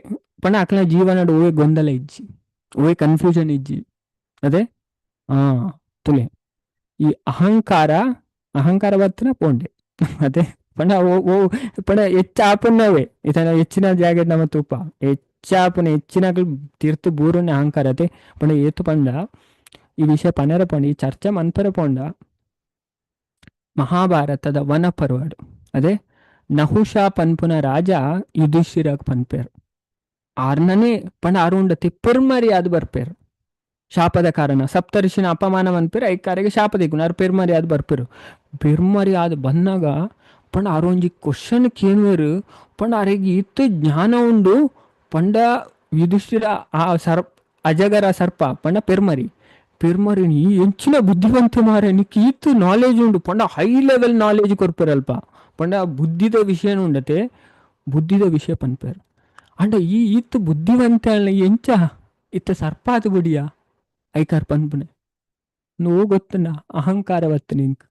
ಪಂಡ ಅಕ್ಲ ಜೀವನಡ್ ಉವೆ ಗೊಂದಲ ಇಜ್ಜಿ ಉವೆ ಕನ್ಫ್ಯೂಷನ್ ಇಜ್ಜಿ. ಅದೇ ತುಲೆ ಈ ಅಹಂಕಾರ ಅಹಂಕಾರ ಬತ್ತನ ಪೋಂಡೆ. ಅದೇ ಪಂಡ ಓ ಪಂಡ ಹೆಚ್ಚಾಪುನವೇ ಇತನ ಹೆಚ್ಚಿನ ಜಾಗ ನಮ್ಮ ತೂಪ ಹೆಚ್ಚಾಪುನ ಹೆಚ್ಚಿನ ತೀರ್ಥ ಬೂರುನೆ ಅಹಂಕಾರ. ಅದೇ ಪಂಡ ಏತು ಪಂಡ ಈ ವಿಷಯ ಪನೆರ ಪೋಂಡ ಈ ಚರ್ಚೆ ಮನ್ಪೆರ ಪೋಂಡ ಮಹಾಭಾರತದ ವನ ಪರ್ವಡು. ಅದೇ ನಹುಷ ಪನ್ಪುನ ರಾಜ ಯುಧಿಷ್ಠಿರಗ್ ಪನ್ಪೇರು ಆರ್ನನೇ ಪಂಡ ಆರುಂಡತಿ ಪೆರ್ಮರಿಯಾದ ಬರ್ಪೇರು ಶಾಪದ ಕಾರಣ ಸಪ್ತರ್ಷಿನ ಅಪಮಾನ ಮನ್ಪೇರು ಐಕಾರಿಗೆ ಶಾಪ ದಿಕ್ಕು ಆರು ಪೆರ್ಮರಿಯಾದ ಬರ್ಪೇರು. ಪೆರ್ಮರಿಯಾದ ಬಂದಾಗ ಪಂಡ ಆರೊಂಜಿ ಕ್ವಶನ್ ಕೇನುವರು ಪಂಡ ಆರಿಗೆ ಇತ್ತು ಜ್ಞಾನ ಉಂಡು ಪಂಡ ಯುಧಿಷ್ಠಿರ ಆ ಸರ್ಪ ಅಜಗರ ಸರ್ಪ ಪಂಡ ಪೆರ್ಮರಿ ಪೆರ್ಮರಿ ಈ ಎಂಚಿನ ಬುದ್ಧಿವಂತ ಮಾರೆ ನಿಕ್ ಈತ್ ನಾಲೆಜ್ ಉಂಡು ಪಂಡ high level knowledge ಕೊರ್ಪೆರಲ್ಪ ಪಂಡ ಬುದ್ಧಿದ ವಿಷಯನ ಉಂಡತೆ ಬುದ್ಧಿದ ವಿಷಯ ಪನ್ಪೇರು. ಅಂಡ ಈ ಈತ್ ಬುದ್ಧಿವಂತ ಎಂಚ ಇತ್ತ ಸರ್ಪ ಆತು ಬುಡಿಯ ಐಕಾರ್ ಪನ್ಪುನೆ ನೋವು ಗೊತ್ತನ ಅಹಂಕಾರ ಬತ್ತನ ಇಂಕ್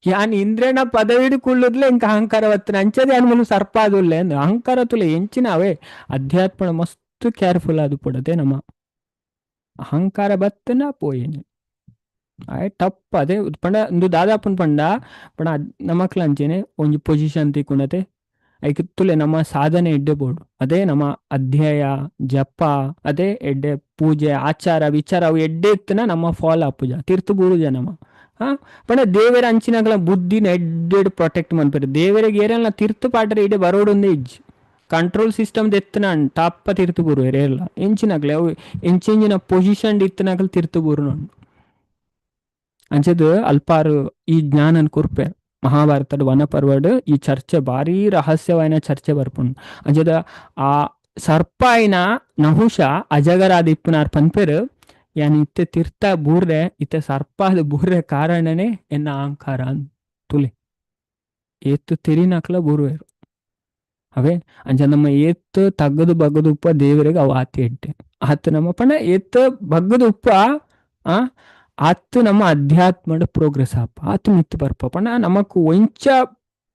ಯಾನ್ ಇಂದ್ರನ ಪದವಿಡು ಕುಳ್ಳುದ್ಲೆ ಇಂಕ ಅಹಂಕಾರ ಬತ್ತನ ಅಂಚದೆ ಅನ್ಮನು ಸರ್ಪ ಆದುಲ್ಲೆ ಅಹಂಕಾರ ತುಲೆ ಎಂಚಿನ ಅವೇ ಅಧ್ಯಾತ್ಮನ ಮಸ್ತ್ ಕೇರ್ಫುಲ್ ಅದು ಪಡದೆ ನಮ್ಮ ಅಹಂಕಾರ ಬತ್ತನ ಪೋಯೇನೆ ಆಯ್ ಟಪ್. ಅದೇ ಪಂಡ ಇಂದು ದಾದಾಪುನ್ ಪಂಡ ಪಂಡ ನಮಕ್ಲ ಅಂಚೆನೆ ಒಂಜಿ ಪೊಸಿಷನ್ ತಿಕ್ಕುಂಡತೆ ಐಕಿತ್ತುಲೆ ನಮ್ಮ ಸಾಧನೆ ಎಡ್ಡೆ ಬೋಡು. ಅದೇ ನಮ್ಮ ಅಧ್ಯಾಯ, ಜಪ, ಅದೇ ಎಡ್ಡೆ ಪೂಜೆ, ಆಚಾರ ವಿಚಾರ ಅವು ಎಡ್ಡೆ ಇತ್ತನ ನಮ್ಮ ಫಾಲೋ ಆಪುಜ ತೀರ್ಥ ಬೂರುಜ ನಮ್ಮ. ಹಾ ಪಂಡ ದೇವರ ಅಂಚಿನಗಲ ಬುದ್ಧಿನ ಎಡ್ಡೆಡ್ ಪ್ರೊಟೆಕ್ಟ್ ಮನ್ಪೆರ್. ದೇವರಿಗೆ ಏರೆಲ್ಲ ತೀರ್ಥ ಪಾಡ್ರೆ ಇಡೆ ಬರೋಡೊಂದೇ ಇಜ್ಜಿ. ಕಂಟ್ರೋಲ್ ಸಿಸ್ಟಮ್ ದೆತ್ತನ ಟಪ್ಪ ತೀರ್ಥ ಬೂರುವೆರ್ ಏರ್ಲ ಎಂಚಿನಕ್ಲೆ ಅವು ಎಂಚೆಂಚಿನ ಪೊಸಿಷನ್ ಇತ್ತನಕಲ್ ತೀರ್ಥ ಬೂರುನು. ಅಂಚದ ಅಲ್ಪಾರು ಈ ಜ್ಞಾನನ್ ಕೊರ್ಪೆರ್. ಮಹಾಭಾರತದ ವನಪರ್ವಡ್ ಈ ಚರ್ಚೆ ಭಾರೀ ರಹಸ್ಯವಾಯಿನ ಚರ್ಚೆ ಬರ್ಪುಂಡು. ಅಂಚದ ಆ ಸರ್ಪ ಆಯಿನ ನಹುಷ ಅಜಗರಾದ ಇಪ್ಪುನಾರ್ ಪನ್ಪೆರ್, ಯಾನ್ ಇತ್ತೆ ತೀರ್ಥ ಬೂರ್ರೆ, ಇತ್ತೆ ಸರ್ಪಾದ ಬೂರ್ರೆ ಕಾರಣನೇ ಎನ್ನ ಅಹಂಕಾರ ತುಲೆ. ಏತ್ ತೆರಿನಕ್ಲ ಬೂರುವೆರ್. ಅವೇ ಅಂಚ ನಮ್ಮ ಏತ್ ತಗ್ಗದು ಬಗ್ಗದು ಉಪ್ಪ ದೇವರಿಗೆ ಅವು ಆತಿ ಎಡ್ಡೆ. ಆತ್ ನಮ್ಮ ಪಂಡ ಏತ್ ಬಗ್ಗದು ಉಪ್ಪ ಆ ಆತ್ ನಮ್ಮ ಅಧ್ಯಾತ್ಮದ ಪ್ರೋಗ್ರೆಸ್ ಆಪ, ಆತ್ ಮಿತ್ತು ಬರ್ಪ. ಪಂಡ ನಮಕ್ ಒಂಚ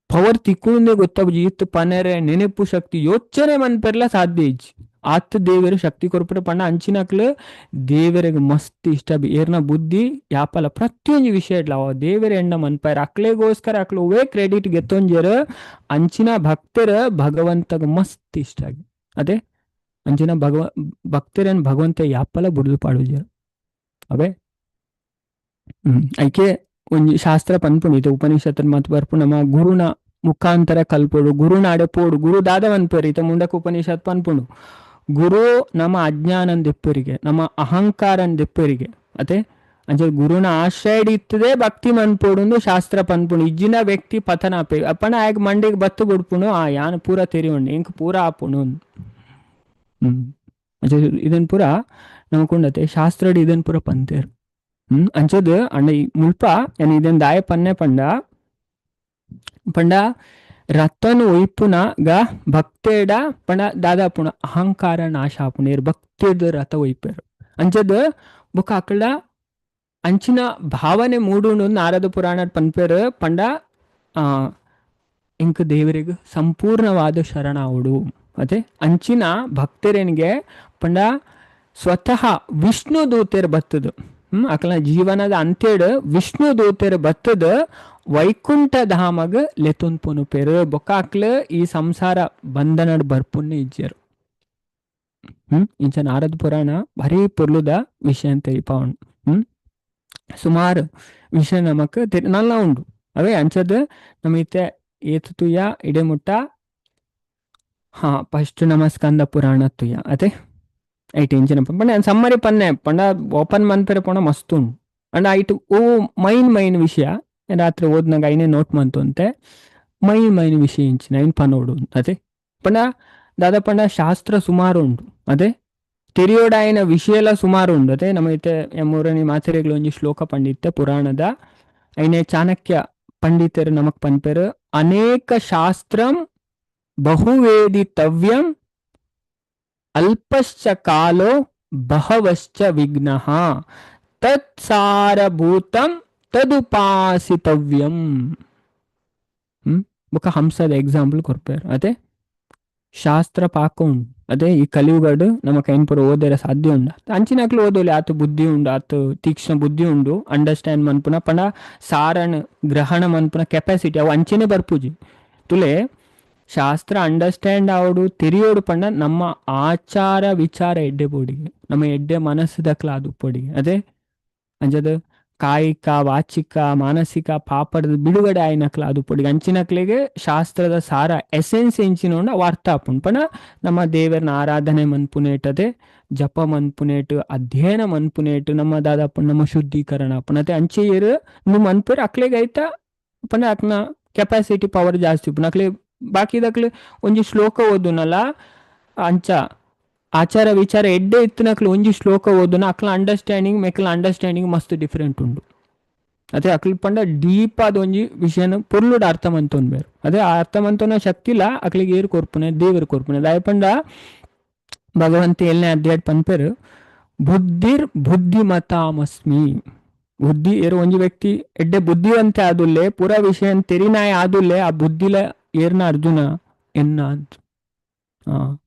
ಪವರ್ ತಿಕ್ಕುಂದೇ ಗೊತ್ತಾಪುಜಿ. ಇತ್ತು ಪನೆರೆ ನೆನಪು ಶಕ್ತಿ ಯೋಚನೆ ಮನ್ಪೆರ್ಲ ಸಾಧ್ಯ ಇಜ್ಜಿ. ಆತ್ ದೇವೆರ್ ಶಕ್ತಿ ಕೊರ್ಪುರ. ಪಂಡ ಅಂಚಿನಕ್ಲು ದೇವೆರೆಗ್ ಮಸ್ತ್ ಇಷ್ಟ. ಏರ್ನ ಬುದ್ಧಿ ಯಾಪಲ ಪ್ರತಿಯೊಂಜಿ ವಿಷಯ ಇಡ್ಲ ಅವ ದೇವೆರೆ ಎಣ್ಣ ಮನ್ಪೆರ್. ಅಕ್ಲೆಗೋಸ್ಕರ ಅಕ್ಲು ಒವ್ವೇ ಕ್ರೆಡಿಟ್ ಗೆತ್ತೊಂಜೆರ್. ಅಂಚಿನ ಭಕ್ತರ ಭಗವಂತಗ್ ಮಸ್ತ್ ಇಷ್ಟ ಆಗಿ. ಅದೇ ಅಂಚಿನ ಭಕ್ತರನ್ ಭಗವಂತ ಯಾಪಲ ಬುಡ್ದು ಪಾಡುಜೆರ್. ಅವೇ ಐಕೆ ಒಂಜಿ ಶಾಸ್ತ್ರ ಪನ್ಪುಂಡು. ಇತ್ತೆ ಉಪನಿಷತ್ ಮಾತ ಬರ್ಪುಂಡು. ನಮ್ಮ ಗುರುನ ಮುಖಾಂತರ ಕಲ್ಪೊಡು, ಗುರುನ ಅಡೆ ಪೋಡು, ಗುರು ದಾದ ಮನ್ಪೆರ್. ಇತ್ತೆ ಮುಂಡಕ ಉಪನಿಷತ್ ಪನ್ಪುಂಡು, ಗುರು ನಮ್ಮ ಅಜ್ಞಾನನ್ ದೆಪ್ಪರಿಗೆ, ನಮ್ಮ ಅಹಂಕಾರನ್ ದೆಪ್ಪರಿಗೆ. ಅತೆ ಅಂಚ ಗುರುನ ಆಶ್ರಯ ಇತ್ತದೆ ಭಕ್ತಿ ಮನ್ಪೊಡು ಶಾಸ್ತ್ರ ಪನ್ಪುಂಡು. ಇಜ್ಜಿನ ವ್ಯಕ್ತಿ ಪತನ ಆಪೆ. ಅಪ್ಪಣ ಆಯಗ್ ಮಂಡೆಗ್ ಬತ್ತು ಬುಡ್ಪುಂಡು, ಆ ಯಾನ್ ಪೂರ ತೆರಿಯುಂಡು, ಎಂಕ್ ಪೂರ ಆಪುಂಡು. ಅಂಚ ಇದನ್ ಪೂರ ನಮಕುಂಡತೆ ಶಾಸ್ತ್ರಡ್ ಇದನ್ ಪೂರ ಪಂತೇರ್. ಅಂಚದ್ ಅಂಡ ಮುಲ್ಪ ಯಾನ್ ಇದನ್ ದಾಯ ಪನ್ನೆ ಪಂಡ ಪಂಡ ರಥನ್ ಒಯ್ಪುನಗ ಭಕ್ತೇಡ ಪಂಡ ದಾದಾಪುಣ ಅಹಂಕಾರ ನಾಶ ಆಪುಂಡು. ಏರ್ ಭಕ್ತಿಡ್ ರಥ ಒಯ್ಪೆರ್. ಅಂಚದ್ ಬೊಕ ಅಕಲ್ಡ ಅಂಚಿನ ಭಾವನೆ ಮೂಡುಂಡು ನಾರದ ಪುರಾಣ ಪನ್ಪೆರ್. ಪಂಡ ಎಂಕ್ ದೇವರಿಗ್ ಸಂಪೂರ್ಣವಾದ ಶರಣಾವೊಡು. ಅತೆ ಅಂಚಿನ ಭಕ್ತರೆನ್ಗೆ ಪಂಡ ಸ್ವತಃ ವಿಷ್ಣು ದೂತೆರ್ ಬತ್ತದು, ಅಕಲ್ನ ಜೀವನದ ಅಂತ್ಯಡ್ ವಿಷ್ಣು ದೂತೆರ್ ಬತ್ತದು ವೈಕುಂಠ ಧಾಮಗ್ ಲೆತೊಂದು ಪೋನುಪೆರ್. ಬೊಕ ಅಕ್ಲ್ ಈ ಸಂಸಾರ ಬಂಧನಡ್ ಬರ್ಪುನ್ನೇ ಇಜ್ಜೆರ್. ಇಂಚ ನಾರದ ಪುರಾಣ ಭಾರಿ ಪೊರ್ಲುದ ವಿಷಯ ಅಂತ ತೆರಿಪಾವುಂಡು. ಸುಮಾರು ವಿಷಯ ನಮಕ್ ನಲ್ಲ ಉಂಡು. ಅವೇ ಅಂಚದ್ ನಮ ಇತ್ತೆ ಏತ್ ತುಯ್ಯ ಇಡೆ ಮುಟ್ಟ. ಹಾ ಫಸ್ಟ್ ನಮ ಸ್ಕಂದ ಪುರಾಣ ತುಯ್ಯ ಅತೆ ಐಟ್ ಇಂಚಿನ ಪಂಡ ಸಮ್ಮರಿ ಪನ್ನೆ ಪಂಡ ಓಪನ್ ಮನ್ಪೆರೆ ಪೋಣ ಮಸ್ತ್ ಉಂಡು. ಅಂಡ ಐಟ್ ಓ ಮೈನ್ ಮೈನ್ ವಿಷಯ ರಾತ್ರಿ ಓದ್ನಾಗ ಐನೇ ನೋಟ್ ಮಂತೊಂತೆ ಮೈನ್ ಮೈನ್ ವಿಷಯ ಇಂಚಿನ ಐನ್ ಪನೋಡು. ಅದೇ ಪಂಡ ದಾದ ಪಂಡ ಶಾಸ್ತ್ರ ಸುಮಾರು ಉಂಡು. ಅದೇ ತೆರಿಯೋಡಾಯಿನ ವಿಷಯ ಎಲ್ಲ ಸುಮಾರು ಉಂಡು. ಅದೇ ನಮ್ಮ ಇತ್ತೆ ಎಮ್ಮೂರನಿ ಮಾತೆರೆಗ್ಲ ಒಂಜಿ ಶ್ಲೋಕ ಪಂಡಿತ್ತೆ ಪುರಾಣದ ಐನೇ ಚಾಣಕ್ಯ ಪಂಡಿತರು ನಮಕ್ ಪನ್ಪೆರು, ಅನೇಕ ಶಾಸ್ತ್ರಂ ಬಹುವೇದಿತವ್ಯಂ ಅಲ್ಪಶ್ಚ ಕಾಲೋ ಬಹವಶ್ಚ ವಿಘ್ನಃ ತತ್ಸಾರಭೂತಂ ತದುಪಾಸಿತವ್ಯಂ. ಬೊಕ ಹಂಸದ ಎಕ್ಸಾಂಪಲ್ ಕೊರ್ಪೆರ್. ಅದೇ ಶಾಸ್ತ್ರ ಪಾಕ ಉಂಡು. ಅದೇ ಈ ಕಲಿಯುಗಡ್ ನಮಕ್ ಐನ್ ಪೂರ ಓದೆರೆ ಸಾಧ್ಯ ಉಂಡು. ಅಂಚಿನಕ್ಲು ಓದೋಲಿ, ಆತು ಬುದ್ಧಿ ಉಂಡು, ಆತು ತೀಕ್ಷ್ಣ ಬುದ್ಧಿ ಉಂಡು, ಅಂಡರ್ಸ್ಟ್ಯಾಂಡ್ ಮನ್ಪುನ ಪಂಡ ಸಾರನ್ ಗ್ರಹಣ ಮನ್ಪುನ ಕೆಪಾಸಿಟಿ ಅವು ಅಂಚೆನೆ ಬರ್ಪುಜಿ. ತುಲೆ ಶಾಸ್ತ್ರ ಅಂಡರ್ಸ್ಟ್ಯಾಂಡ್ ಆವಡು ತೆರಿಯೋಡು ಪಂಡ ನಮ್ಮ ಆಚಾರ ವಿಚಾರ ಎಡ್ಡೆ ಬೋಡಿಗೆ, ನಮ್ಮ ಎಡ್ಡೆ ಮನಸ್ಸು ದಕ್ಲ ಅದು ಪೊಡಿಗೆ. ಅದೇ ಅಂಚದ ಕಾಯಿಕ ವಾಚಿಕ ಮಾನಸಿಕ ಪಾಪದ ಬಿಡುಗಡೆ ಆಯ್ನಕ್ಲ ಅದು ಪೊಡಿಗೆ. ಅಂಚಿನಕ್ಲೆಗೆ ಶಾಸ್ತ್ರದ ಸಾರ ಎಸೆನ್ಸ್ ಎಂಚಿನ ಉಂಡು ಅವು ಅರ್ಥ ಆಪುಂಡು. ಪಂಡ ನಮ್ಮ ದೇವರನ್ನ ಆರಾಧನೆ ಮನ್ಪುನೇಟದೆ, ಜಪ ಮನ್ಪುನೇಟು, ಅಧ್ಯಯನ ಮನ್ಪುನೇಟು, ನಮ್ಮ ದಾದಾಪುಂಡು ನಮ್ಮ ಶುದ್ಧೀಕರಣ ಆಪುಂಡು. ಅತೆ ಅಂಚೆ ಏರು ನು ಮನ್ಪುರ್ ಅಕ್ಲೆಗ್ ಐತ ಪಂಡ ಅಕ್ನ ಕೆಪಾಸಿಟಿ ಪವರ್ ಜಾಸ್ತಿ ಉಪ್ಪುಂಡು. ಅಕ್ಲೆ ಬಾಕಿದಕ್ಲು ಒಂಜಿ ಶ್ಲೋಕ ಓದುನಲ್ಲ ಅಂಚ ಆಚಾರ ವಿಚಾರ ಎಡ್ಡೆ ಇತ್ತಿನಕ್ಲು ಒಂಜಿ ಶ್ಲೋಕ ಓದುನ ಅಕ್ಲ ಅಂಡರ್ಸ್ಟ್ಯಾಂಡಿಂಗ್ ಮೆಕ್ಲ ಅಂಡರ್ಸ್ಟ್ಯಾಂಡಿಂಗ್ ಮಸ್ತ್ ಡಿಫರೆಂಟ್ ಉಂಡು. ಅದೇ ಅಕ್ಲು ಪಂಡ ಡೀಪ್ ಆದ ಒಂಜಿ ವಿಷಯನ ಪೊರ್ಲುಡು ಅರ್ಥ ಮಂತೊನ್ಬೇರು. ಅದೇ ಆ ಅರ್ಥ ಮಂತೊನ ಶಕ್ತಿಲ ಅಕ್ಲಿಗೆ ಏರು ಕೊರ್ಪುನೆ ದೇವರು ಕೊರ್ಪುನೆ. ದಾಯ ಪಂಡ ಭಗವಂತ ಏಳನೇ ಅಧ್ಯಾಯ ಪನ್ಪೆರು, ಬುದ್ಧಿರ್ ಬುದ್ಧಿಮತಾಮಸ್ಮಿ. ಬುದ್ಧಿ ಏರು ಒಂಜಿ ವ್ಯಕ್ತಿ ಎಡ್ಡೆ ಬುದ್ಧಿವಂತೆ ಆದುಲ್ಲೆ, ಪೂರ ವಿಷಯ ತೆರಿನಾಯ ಆದುಲ್ಲೆ, ಆ ಬುದ್ಧಿಲ ಏರ್ನ ಅರ್ಜುನ ಎನ್ನ ಅಂತ.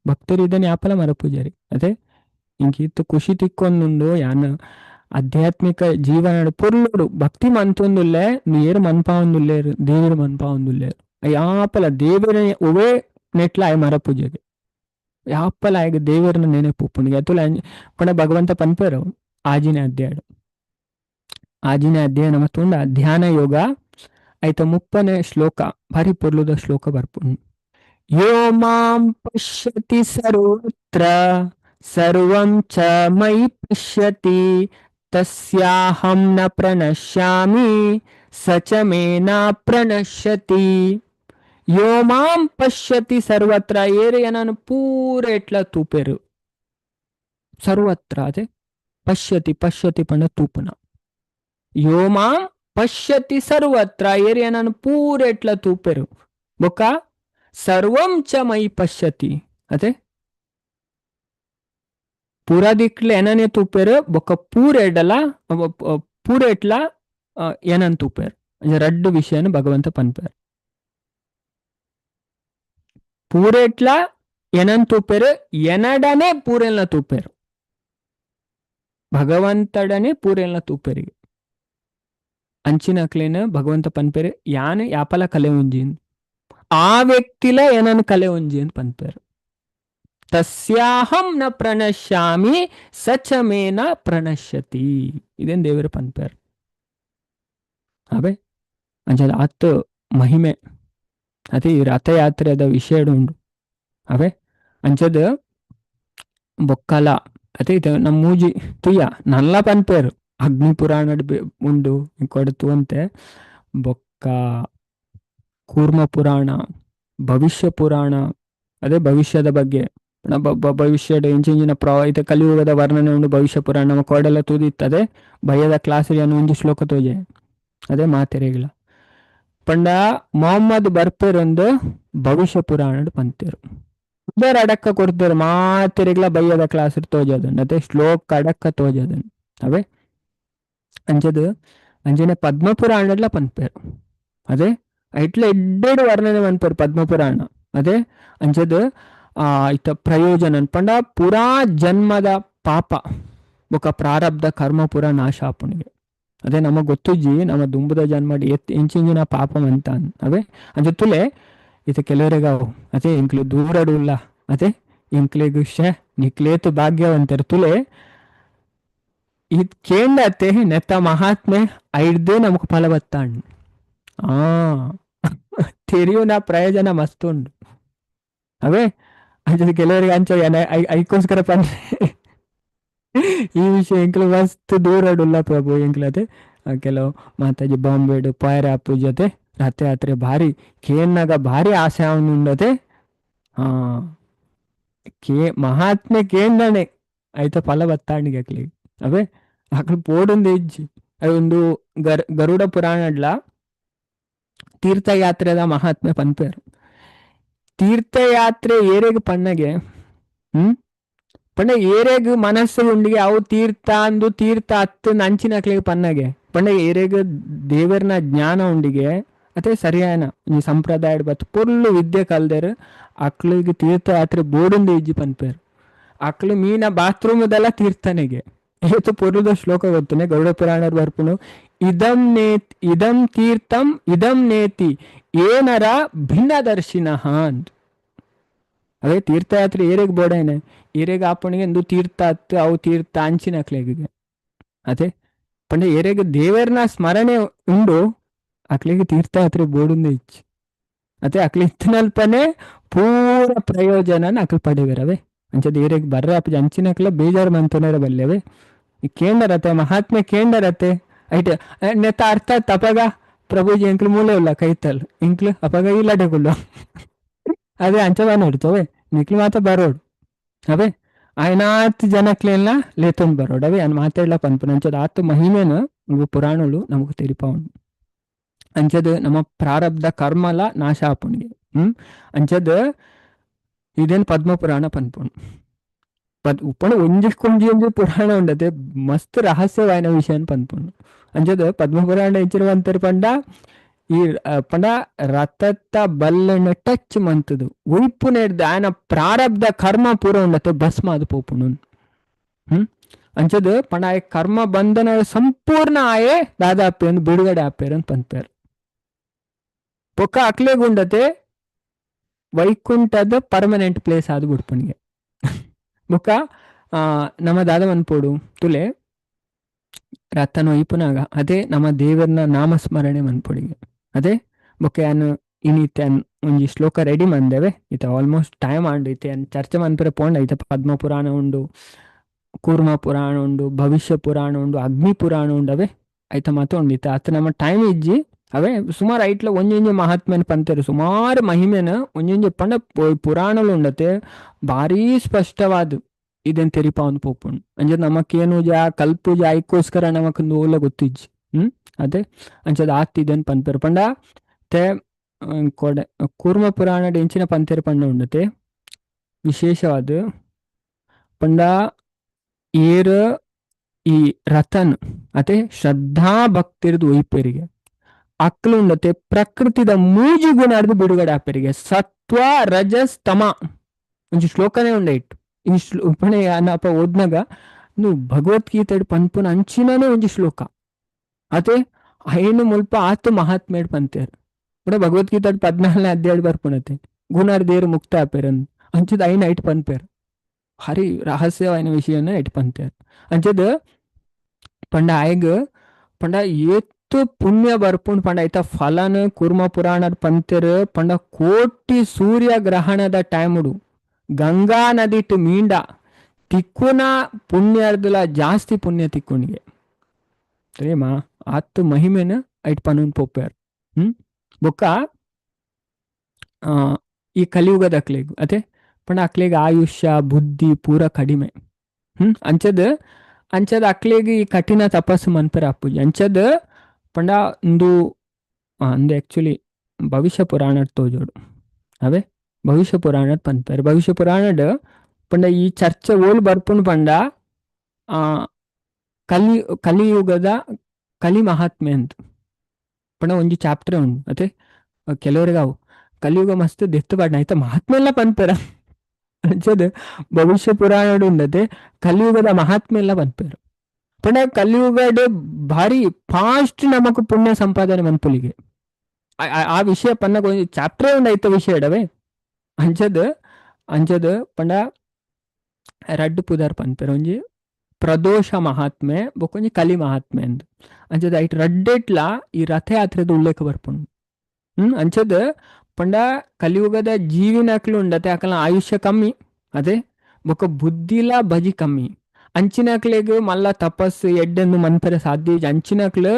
ಭಕ್ತರು ಇದನ್ನ ಯಾಪಲ ಮರಪೂಜಾರಿ. ಅದೇ ಇಂಕ ಇತ್ತು ಖುಷಿ ತಿಕ್ಕೊಂದುಂಡು ಯಾನ್ ಆಧ್ಯಾತ್ಮಿಕ ಜೀವನ ಪೊರ್ಲುಡು ಭಕ್ತಿ ಮಂತೊಂದುಲ್ಲೆ, ಏರು ಮನ್ಪಾವೊಂದುಲ್ಲೇರು ದೇವರು ಮನ್ಪಾವೊಂದುಲ್ಲೇರು ಯಾಪಲ ದೇವರ ಒವೇ ನೆಟ್ಲ ಆಯ್ ಮರ ಪೂಜೆಗೆ ಯಾಪಲ ಆಯ್ಗ ದೇವರನ್ನ ನೆನಪು ಉಪ್ಪುಂಡು ಅತುಲ ಪಂಡ ಭಗವಂತ ಪನ್ಪೇರು ಆಜಿನೇ ಅಧ್ಯಾಯ ಆಜಿನೇ ಅಧ್ಯಾಯ ನಮ್ಮ ತುಂಡ ಧ್ಯಾನ ಯೋಗ ಆಯ್ತ 30ನೇ ಶ್ಲೋಕ ಭಾರಿ ಪೊರ್ಲುದ ಶ್ಲೋಕ ಬರ್ಪುಂಡು. ಯೋ ಮಾಂ ಪಶ್ಯತಿ ಸರ್ವತ್ರ ಸರ್ವಂ ಚ ಮಯಿ ಪಶ್ಯತಿ ತಸ್ಯಾಹಂ ನ ಪ್ರಣಶ್ಯಾಮಿ ಸ ಚ ಮೇ ನ ಪ್ರಣಶ್ಯತಿ. ಯೋ ಮಾಂ ಪಶ್ಯತಿ ಸರ್ವತ್ರ ಏರೆ ನಾನು ಪೂರ ಎಟ್ಲ ತೂಪೆರು ಸರ್ವತ್ರ ಅದೇ ಪಶ್ಯತಿ ಪಶ್ಯತಿ ಪಂಡ ತೂಪುನ. ಯೋ ಮಾಂ ಪಶ್ಯತಿ ಸರ್ವತ್ರ ಏರಿಯ ನಾನು ಪೂರ ಎಟ್ಲ ತೂಪೆರು ಬೊಕ್ಕ ಸರ್ವಂ ಚ ಮಯಿ ಪಶ್ಯತಿ ಅದೇ ಪೂರಾ ದಿಕ್ಲೆ ಏನನೇ ತೂಪೆರು ಬೊಕ್ಕ ಪೂರ ಎಡಲ ಪೂರ ಎಟ್ಲ ಏನನ್ ತೂಪೆರು ರಡ್ಡು ವಿಷಯನ ಭಗವಂತ ಪನ್ಪೇರು. ಪೂರೆಟ್ಲ ಏನನ್ ತೂಪೆರು ಎನಡನೆ ಪೂರೆಲ್ನ ತೂಪೆರು ಭಗವಂತಡನೆ ಪೂರೆಲ್ನ ತೂಪೆರಿಗೆ ಅಂಚಿನಕ್ಲೇನ ಭಗವಂತ ಪನ್ಪೇರು ಯಾನ್ ಯಾಪಲ ಕಲೆ ಉಂಜಿ ಆ ವ್ಯಕ್ತಿಲ ಏನನ್ ಕಲೆ ಉಂಜಿ ಅಂತ ಪನ್ಪೇರು. ತಸ್ಯಾಹಂ ನ ಪ್ರಣಶ್ಯಾಮಿ ಸಚ ಮೇನ ಪ್ರಣಶ್ಯತಿ ಇದೇನ್ ದೇವರು ಪನ್ಪೇರು. ಅವೇ ಅಂಚದ ಆತ್ ಮಹಿಮೆ ಅದೇ ಈ ರಥಯಾತ್ರೆದ ವಿಷಯ ಉಂಡು. ಅವೇ ಅಂಚದ ಬೊಕ್ಕಲ ಅದೇ ಇದು ನಮ್ಮ ಮೂಜಿ ತುಯ್ಯ ನಲ್ಲ ಪನ್ಪೇರು ಅಗ್ನಿ ಪುರಾಣ ಉಂಡು ಕೊಡ್ತು ಅಂತೆ ಬೊಕ್ಕ ಕೂರ್ಮ ಪುರಾಣ ಭವಿಷ್ಯ ಪುರಾಣ ಅದೇ ಭವಿಷ್ಯದ ಬಗ್ಗೆ ಭವಿಷ್ಯದ ಇಂಚಿಂಚಿನ ಇದು ಕಲಿಯುಗದ ವರ್ಣನೆ ಉಂಡು ಭವಿಷ್ಯ ಪುರಾಣ ನಮ್ಮ ಕೋಡೆಲ್ಲ ತೂದಿತ್ತದೆ ಭಯದ ಕ್ಲಾಸ್ ಒಂಜಿ ಶ್ಲೋಕ ತೋಜೆ ಅದೇ ಮಾತೆರೆಗಿಲ್ಲ ಪಂಡ ಮೊಹಮ್ಮದ್ ಬರ್ಪೇರೊಂದು ಭವಿಷ್ಯ ಪುರಾಣ ಪಂತೇರು ಬೇರೆ ಅಡಕ್ಕ ಕೊಡ್ತಾರೆ ಮಾತೆರೆಗ್ಲ ಬಯ್ಯದ ಕ್ಲಾಸ್ ತೋಜದನ್ ಅದೇ ಶ್ಲೋಕ ಅಡಕ್ಕ ತೋಜದನ್ ಅವೇ ಅಂಚದು ಅಂಚನೆ ಪದ್ಮ ಪುರಾಣಡ್ಲ ಪನ್ಪೇರು ಅದೇ ಇಟ್ಲ ಎಡ್ಡೆಡು ವರ್ಣನೆ ಪನ್ಪೇರು ಪದ್ಮ ಪುರಾಣ ಅದೇ ಅಂಚದು ಆ ಇತ್ತ ಪ್ರಯೋಜನ ಪಂಡ ಪುರಾ ಜನ್ಮದ ಪಾಪ ಬೊಕ ಪ್ರಾರಬ್ಧ ಕರ್ಮ ಪುರ ನಾಶ ಆಪುಣಿಗೆ ಅದೇ ನಮಗ್ ಗೊತ್ತುಜ್ಜಿ ನಮ್ಮ ದುಂಬುದ ಜನ್ಮ ಎತ್ ಇಂಚಿಂಚಿನ ಪಾಪ ಅಂತ ಅವೇ ಅಂಚ ತುಲೆ ಇತ ಕೆಲವರಿಗಾವು ಅದೇ ಇಂಕ್ಲು ದೂರಡುಲ್ಲ ಅದೇ ಇಂಕ್ಲೆಗ್ ಶೆ ನಿಕ್ಲೇತು ಭಾಗ್ಯವಂತರು ತುಲೆ ಇದ್ ಕೇಂಡತೆ ನೆತ್ತ ಮಹಾತ್ಮೆ ಐಡ್ದೇ ನಮಕ್ ಫಲ ಬತ್ತಾಂಡ್ ಆ ತೆರಿಯುನ ಪ್ರಯೋಜನ ಮಸ್ತ್ ಉಂಡು. ಅವೇ ಅಂಚ ಕೆಲವರಿಗೆ ಅಂಚ ಐಕೋಸ್ಕರ ಪನ್ನೆ ಈ ವಿಷಯ ಎಂಕ್ಲು ಮಸ್ತ್ ದೂರಡುಲ್ಲ ಪ್ರಭು ಎಂಕ್ಲತೆ ಕೆಲವು ಮಾತಾಜಿ ಬಾಂಬೆಡು ಪಾಯರ ಜೊತೆ ರಥಯಾತ್ರೆ ಭಾರಿ ಕೇನ್ನಾಗ ಭಾರಿ ಆಸೆ ಉಂಡತೆ. ಹಾ ಕೇ ಮಹಾತ್ಮೆ ಕೇಂದಣೆ ಆಯ್ತ ಫಲ ಬತ್ತಾಣಿಗೆ ಅಕ್ಲಿ ಅವೇ ಅಕ್ಲು ಪೋಡೊಂದು ಹೆಜ್ಜಿ ಒಂದು ಗರುಡ ಪುರಾಣಡ್ಲ ತೀರ್ಥಯಾತ್ರೆದ ಮಹಾತ್ಮೆ ಪನ್ಪೇರು. ತೀರ್ಥಯಾತ್ರೆ ಏರೆಗ್ ಪಣ್ಣಗೆ ಪಂಡ ಏರೆಗ್ ಮನಸ್ಸು ಉಂಡಿಗೆ ಅವು ತೀರ್ಥ ಅಂದು ತೀರ್ಥ ಅತ್ತು ನಂಚಿನಕ್ಲಿಗೆ ಪನ್ನಗೆ ಪಂಡ ಏರೆಗ್ ದೇವರ್ನ ಜ್ಞಾನ ಉಂಡಿಗೆ ಅದೇ ಸರಿಯಾನ ಈ ಸಂಪ್ರದಾಯ ಬತ್ತು ಪೊರ್ಲು ವಿದ್ಯೆ ಕಲ್ದೇರು ಅಕ್ಲಿಗೆ ತೀರ್ಥಯಾತ್ರೆ ಬೋಡುಂದು ಇಜ್ಜಿ ಪನ್ಪೇರು. ಅಕ್ಲು ಮೀನ ಬಾತ್ರೂಮ್ದೆಲ್ಲ ತೀರ್ಥನೆಗೆ ಏತು ಪೊರ್ಲುದ ಶ್ಲೋಕ ಗೊತ್ತನೆ ಗರುಡ ಪುರಾಣ ಬರ್ಪುನು ಇದಂ ನೇತಿ ಇದಂ ತೀರ್ಥಂ ಇದಂ ನೇತಿ ಏನರ ಭಿನ್ನದರ್ಶಿನಃ ಅಂತ. ಅದೇ ತೀರ್ಥಯಾತ್ರೆ ಏರೆಗ್ ಬೋಡೇನೆ ಏರೆಗ್ ಆಪಣಿಗೆ ಎಂದು ತೀರ್ಥ ಅತ್ತು ಅವು ತೀರ್ಥ ಅಂಚಿನಕ್ಲೆಗೆ ಅದೇ ಪಂಡ ಏರೆಗ್ ದೇವರ್ನ ಸ್ಮರಣೆ ಉಂಡು ಅಕ್ಲಿಗೆ ತೀರ್ಥಯಾತ್ರೆ ಬೋಡುಂದು ಇಚ್ಚು ಅದೇ ಅಕ್ಲಿ ಇತ್ತನಲ್ಪನೆ ಪೂರ ಪ್ರಯೋಜನ ಅಕ್ಲು ಪಡೆವಿರವೆ ಅಂಚದ ಏರೆಗ್ ಬರ್ರೆ ಅಪ್ಪ ಅಂಚಿನಕ್ಲ ಬೇಜಾರು ಮಂತನೇರ ಬಲ್ಲೆವೆ ಕೇಂಡರತೆ ಮಹಾತ್ಮೆ ಕೇಂಡರತೆ ಐಟ್ ನೆತ್ತ ಅರ್ಥ ತಪಗ ಪ್ರಭುಜಿ ಎಂಕ್ಲು ಮೂಲೆ ಇಲ್ಲ ಕೈತಲ್ ಇಂಕ್ಲು ಅಪಗ ಇಲ್ಲಡೆಗುಳ್ಳು ಅದೇ ಅಂಚ ನೋಡ್ತವೆ ನಿಕ್ಲು ಮಾತ ಬರೋಡು ಅವೇ ಆಯ್ನಾತ್ ಜನಕ್ಲೆಲ್ಲ ಲೇತೊಂದು ಬರೋಡು ಅವೇ ಅನ್ ಮಾತಾಡ್ಲ ಪನ್ಪುನ ಅಂಚದ ಆತು ಮಹಿಮೆನು ಇವು ಪುರಾಣಗಳು ನಮಗ್ ತೆರಿಪಾವುಂಡು. ಅಂಚದ ನಮ್ಮ ಪ್ರಾರಬ್ಧ ಕರ್ಮಲ ನಾಶ ಆಪುಣಿಗೆ ಅಂಚದ ಇದೇನ್ ಪದ್ಮ ಪುರಾಣ ಪನ್ಪುಂಡು. ಉಪ್ಪಣ ಒಂಜಿಕ್ಕೊಂಜಿ ಒಂಜಿ ಪುರಾಣ ಉಂಡತೆ ಮಸ್ತ್ ರಹಸ್ಯವಾಯಿನ ವಿಷಯ ಪನ್ಪುಂಡು. ಅಂಚದ ಪದ್ಮ ಪುರಾಣ ಎಂಚಿನ ಪಂಡ ಈ ಪಂಡ ರಥತ್ತ ಬಲ್ಲನ ಟಚ್ ಮಂತದು ಉಯ್ಪು ನೆಡ್ದು ಆಯನ ಪ್ರಾರಬ್ಧ ಕರ್ಮ ಪೂರ ಉಂಡತೆ ಭಸ್ಮ ಅದು ಪೋಪುಂಡು. ಅಂಚದ ಪಂಡ ಆಯ್ ಕರ್ಮ ಬಂಧನ ಸಂಪೂರ್ಣ ಆಯೆ ದಾದಾಪಿ ಅಂದ್ ಬಿಡುಗಡೆ ಆಪೇರ್ ಅಂತ ಪನ್ಪೇರ್. ಪೊಕ್ಕ ಅಕ್ಲೆಗುಂಡತೆ ವೈಕುಂಠದ ಪರ್ಮನೆಂಟ್ ಪ್ಲೇಸ್ ಆದ್ ಬುಡ್ಪುನಿಗೆ. ಬೊಕ್ಕ ನಮ ದಾದ ಮನ್ಪೊಡು ತುಲೆ ರಥನ್ ಒಯ್ಪುನಾಗ ಅದೇ ನಮ್ಮ ದೇವರ್ನ ನಾಮಸ್ಮರಣೆ ಮನ್ಪೊಡಿಗೆ. ಅದೇ ಬೊಕ್ಕ ಯಾನ್ ಇನಿತೆ ಒಂಜಿ ಶ್ಲೋಕ ರೆಡಿ ಮಂದೇವೆ ಇತ್ತೆ ಆಲ್ಮೋಸ್ಟ್ ಟೈಮ್ ಆಂಡ್ ಇತ್ತೆ ಯಾನ್ ಚರ್ಚೆ ಮನ್ಪೆರೆ ಪೋಂಡ ಇತ್ತೆ ಪದ್ಮ ಪುರಾಣ ಉಂಡು, ಕೂರ್ಮ ಪುರಾಣ ಉಂಡು, ಭವಿಷ್ಯ ಪುರಾಣ ಉಂಡು, ಅಗ್ನಿ ಪುರಾಣ ಉಂಡು ಅವೇ ಐತ ಮಾತ ಉಂಡು. ಇತ್ತೆ ಅತ್ ನಮ್ಮ ಟೈಮ್ ಇಜ್ಜಿ ಅವೇ ಸುಮಾರು ಐಟ್ಲ ಒಂಜೊಂಜಿ ಮಹಾತ್ಮೆನ್ ಪಂತೆರ್ ಸುಮಾರು ಮಹಿಮೆನ ಒಂಜೊಂಜಿ ಪಂಡ ಪುರಾಣಲು ಉಂಡತೆ ಭಾರೀ ಸ್ಪಷ್ಟವಾದ ಇದನ್ ತೆರಿಪಾವೊಂದು ಪೋಪುಂಡು. ಅಂಚ ನಮಕೇನುಜ ಕಲ್ಪುಜ ಐಕೋಸ್ಕರ ನಮಕ್ ಓಲ ಗೊತ್ತಿಜ್ಜಿ. ಅದೇ ಅಂಚದ ಆತ್ ಇದನ್ ಪನ್ಪೆರ್ ಪಂಡ ತೆ ಕೊಡೆ ಕೂರ್ಮ ಪುರಾಣ ಎಂಚಿನ ಪಂತೆರ್ ಪಂಡ ಉಂಡತೆ ವಿಶೇಷವಾದ ಪಂಡ ಏರ್ ಈ ರಥನ್ ಅತೆ ಶ್ರದ್ಧಾ ಭಕ್ತಿರ್ದು ಒಯ್ಪೆರಿಗೆ ಅಕ್ಲು ಉಂಡತೆ ಪ್ರಕೃತಿದ ಮೂಜಿ ಗುಣಾರ್ದು ಬಿಡುಗಡೆ ಆಪೆರಿಗೆ ಸತ್ವ ರಜಸ್ ತಮ ಒಂಜಿ ಶ್ಲೋಕನೇ ಉಂಡ ಇಟ್ಟು ಈ ಶ್ಲೋಕನೆ ಅಪ್ಪ ಓದ್ನಾಗ ಭಗವದ್ಗೀತೆ ಪನ್ಪುನ ಅಂಚಿನನೇ ಒಂಜಿ ಶ್ಲೋಕ ಅತೆ ಐನು ಮುಲ್ಪ ಆತು ಮಹಾತ್ಮೇಡ್ ಪಂತೇರ್ ಕೂಡ ಭಗವದ್ಗೀತೆ 14ನೇ ಅಧ್ಯಾಯ ಬರ್ಪುನತೆ ಗುಣಾರ್ ದೇರು ಮುಕ್ತ ಆಪೇರ್ ಅಂಚದ ಐನ್ ಐಟ್ ಪನ್ಪೇರ್ ಭಾರಿ ರಹಸ್ಯವಾಯಿನ ವಿಷಯನ ಐಟ್ ಪಂತೇರ್. ಅಂಚದ ಪಂಡ ಆಯ್ಗ ಪಂಡ ಏತ್ ಪುಣ್ಯ ಬರ್ಪುಂಡು ಪಂಡ ಐತ ಫಲನ ಕೂರ್ಮ ಪುರಾಣ ಪಂತೇರ್ ಪಂಡ ಕೋಟಿ ಸೂರ್ಯ ಗ್ರಹಣದ ಟೈముಡು ಗಂಗಾ ನದಿಟ್ ಮೀಂಡ ತಿಕ್ಕುನ ಪುಣ್ಯರ್ದಲ ಜಾಸ್ತಿ ಪುಣ್ಯ ತಿಕ್ಕುನಿಗೆ ಪ್ರೇಮ ಆತ್ ಮಹಿಮೆನ ಐಟ್ ಪನೂನ್ ಪೋಪೇರ್. ಬೊಕ್ಕ ಈ ಕಲಿಯುಗದ ಅಕ್ಲೆಗ್ ಅತೆ ಪಂಡ ಅಕ್ಲೆಗ್ ಆಯುಷ್ಯ ಬುದ್ಧಿ ಪೂರ ಕಡಿಮೆ. ಅಂಚದ ಅಂಚದ ಅಕ್ಲೆಗ್ ಈ ಕಠಿಣ ತಪಸ್ಸು ಮನ್ಪೆರೆ ಆಪುಜಿ. ಅಂಚದ ಪಂಡ ಇಂದು ಅಂದು ಆಕ್ಚುಲಿ ಭವಿಷ್ಯ ಪುರಾಣ ತೋಜೋಡು ಅವೇ ಭವಿಷ್ಯ ಪುರಾಣ ಪನ್ಪೆರ್. ಭವಿಷ್ಯ ಪುರಾಣಡ್ ಪಂಡ ಈ ಚರ್ಚೆ ಓಲ್ ಬರ್ಪುಂಡು ಪಂಡ ಕಲಿಯುಗದ ಕಲಿ ಮಹಾತ್ಮೆ ಅಂತ ಪಂಡ ಒಂಜಿ ಚಾಪ್ಟರ್ ಉಂಡು. ಅತೆ ಕೆಲವರಿಗೆ ಅವು ಕಲಿಯುಗ ಮಸ್ತ್ ದೆತ್ತು ಪಾಡ್ನ ಐತ ಮಹಾತ್ಮೆ ಎಲ್ಲ ಪನ್ಪೆರ. ಅಂಚದ ಭವಿಷ್ಯ ಪುರಾಣಡ್ ಉಂಡತೆ ಕಲಿಯುಗದ ಮಹಾತ್ಮೆ ಎಲ್ಲ ಪನ್ಪೆರ್. ಪಂಡ ಕಲಿಯುಗಡ್ ಭಾರಿ ಫಾಸ್ಟ್ ನಮಕ್ ಪುಣ್ಯ ಸಂಪಾದನೆ ಮನ್ಪುಲಿಗೆ ಆ ವಿಷಯ ಪನ್ನಗ ಒಂಜಿ ಚಾಪ್ಟರ್ ಉಂಡು ಐತ ವಿಷಯ ಇಡವೆ. ಅಂಚದ ಅಂಚದ ಪಂಡ ರಡ್ಡ್ ಪುದರ್ ಪನ್ಪೆರ್ ಒಂಜಿ ಪ್ರದೋಷ ಮಹಾತ್ಮೆ ಬೊಕೊಂಜಿ ಕಲಿ ಮಹಾತ್ಮೆ ಅಂದ್. ಅಂಚದ ಐಟ್ ರಡ್ಡೆಟ್ಲ ಈ ರಥಯಾತ್ರೆದ ಉಲ್ಲೇಖ ಬರ್ಪುಂಡು. ಅಂಚದ ಪಂಡ ಕಲಿಯುಗದ ಜೀವಿನಕ್ಲು ಉಂಡತೆ ಅಕಲ್ನ ಆಯುಷ್ಯ ಕಮ್ಮಿ ಅದೇ ಬೊಕ ಬುದ್ಧಿಲ ಬಜಿ ಕಮ್ಮಿ ಅಂಚಿನಕ್ಲೆಗ್ ಮಲ್ಲ ತಪಸ್ಸು ಎಡ್ಡೆಂದು ಮನ್ಪೆರೆ ಸಾಧ್ಯ ಇಜ್ಜಿ. ಅಂಚಿನಕ್ಲು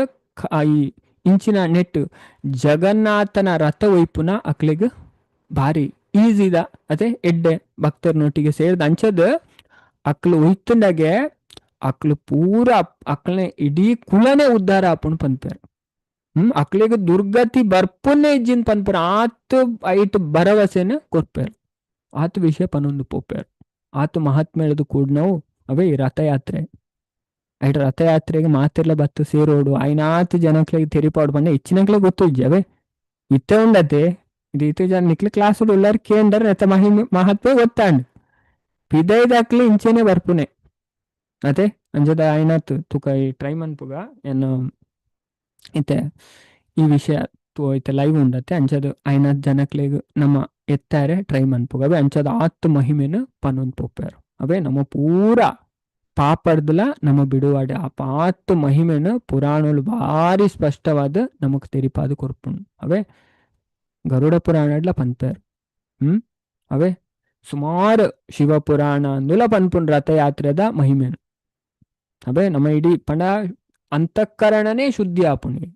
ಈ ಇಂಚಿನ ನೆಟ್ ಜಗನ್ನಾಥನ ರಥ ಒಯ್ಪುನ ಅಕ್ಲೆಗ್ ಭಾರಿ ಈಸಿದ ಅದೇ ಎಡ್ಡೆ ಭಕ್ತರ್ನೊಟ್ಟಿಗೆ ಸೇರ್ದ. ಅಂಚದ ಅಕ್ಲು ಒಯ್ತುಂಡಗೆ ಅಕ್ಲು ಪೂರ ಅಕ್ಲನೆ ಇಡೀ ಕುಲನೆ ಉದ್ಧಾರ ಆಪುಂಡು ಪನ್ಪೆರ್. ಅಕ್ಲೆಗ್ ದುರ್ಗತಿ ಬರ್ಪುನೆ ಇಜ್ಜಿನ್ ಪನ್ಪೆರ್. ಆತ್ ಐಟ್ ಭರವಸೆನ ಕೊರ್ಪೆರ್. ಆತ್ ವಿಷಯ ಪನೊಂದು ಪೋಪೆರ್. ಆತ್ ಮಹಾತ್ಮೆಳದು ಕೂಡ್ನವು ಅವೇ ಈ ರಥಯಾತ್ರೆ. ಐಟ್ ರಥಯಾತ್ರೆಗೆ ಮಾತೆರ್ಲ ಬತ್ತು ಸೇರೋಡು ಐನಾತ್ ಜನಕ್ಲೆಗ್ ತೆರಿಪಾಡು ಪಂಡ ಹೆಚ್ಚಿನಕ್ಲೆ ಗೊತ್ತು ಇಜ್ಜಿ ಅವೇ ಇತ್ತೆ ಉಂಡತೆ ಇದು ಇತ್ತೆ ಜನ ನಿಕ್ಲೆ ಕ್ಲಾಸ್ ಉಳ್ಳಾರ್ ಕೇಂಡರ್ ರಥ ಮಹಾತ್ಮೆ ಗೊತ್ತಾಂಡ್ ಪಿದೈದಕ್ಲೆ ಇಂಚೆನೆ ಬರ್ಪುನೆ ಅತೆ ಅಂಚದ ಐನಾತ್ ತುಕ ಈ ಟ್ರೈ ಮನ್ಪುಗ ಏನು ಇತ್ತೆ ಈ ವಿಷಯ ಇತ್ತೆ ಲೈವ್ ಉಂಡತೆ ಅಂಚದ ಐನಾತ್ ಜನಕ್ಲೆಗ್ ನಮ್ಮ ಎತ್ತಾರೆ ಟ್ರೈ ಮನ್ಪುಗ ಅವೇ ಅಂಚದ ಆತ್ ಮಹಿಮೆನ ಪನೊಂದು ಪೋಪೆರ್. ಅವೇ ನಮ್ಮ ಪೂರ ಪಾಪರ್ದಲ ನಮ್ಮ ಬಿಡುವಾಡೆ ಆ ಪಾತ್ ಮಹಿಮೆನ ಪುರಾಣಲು ಭಾರಿ ಸ್ಪಷ್ಟವಾದ ನಮಕ್ ತೆರಿಪಾದ ಕೊರ್ಪುಂಡು. ಅವೇ ಗರುಡ ಪುರಾಣಡ್ಲ ಪನ್ಪೆರ್. ಅವೇ ಸುಮಾರು ಶಿವ ಪುರಾಣ ಅಂದುಲ ಪನ್ಪುಂಡು ರಥಯಾತ್ರೆದ ಮಹಿಮೆನು. ಅವೇ ನಮ್ಮ ಇಡೀ ಪಂಡ ಅಂತಃಕರಣನೇ ಶುದ್ಧಿ ಆಪುಂಡು.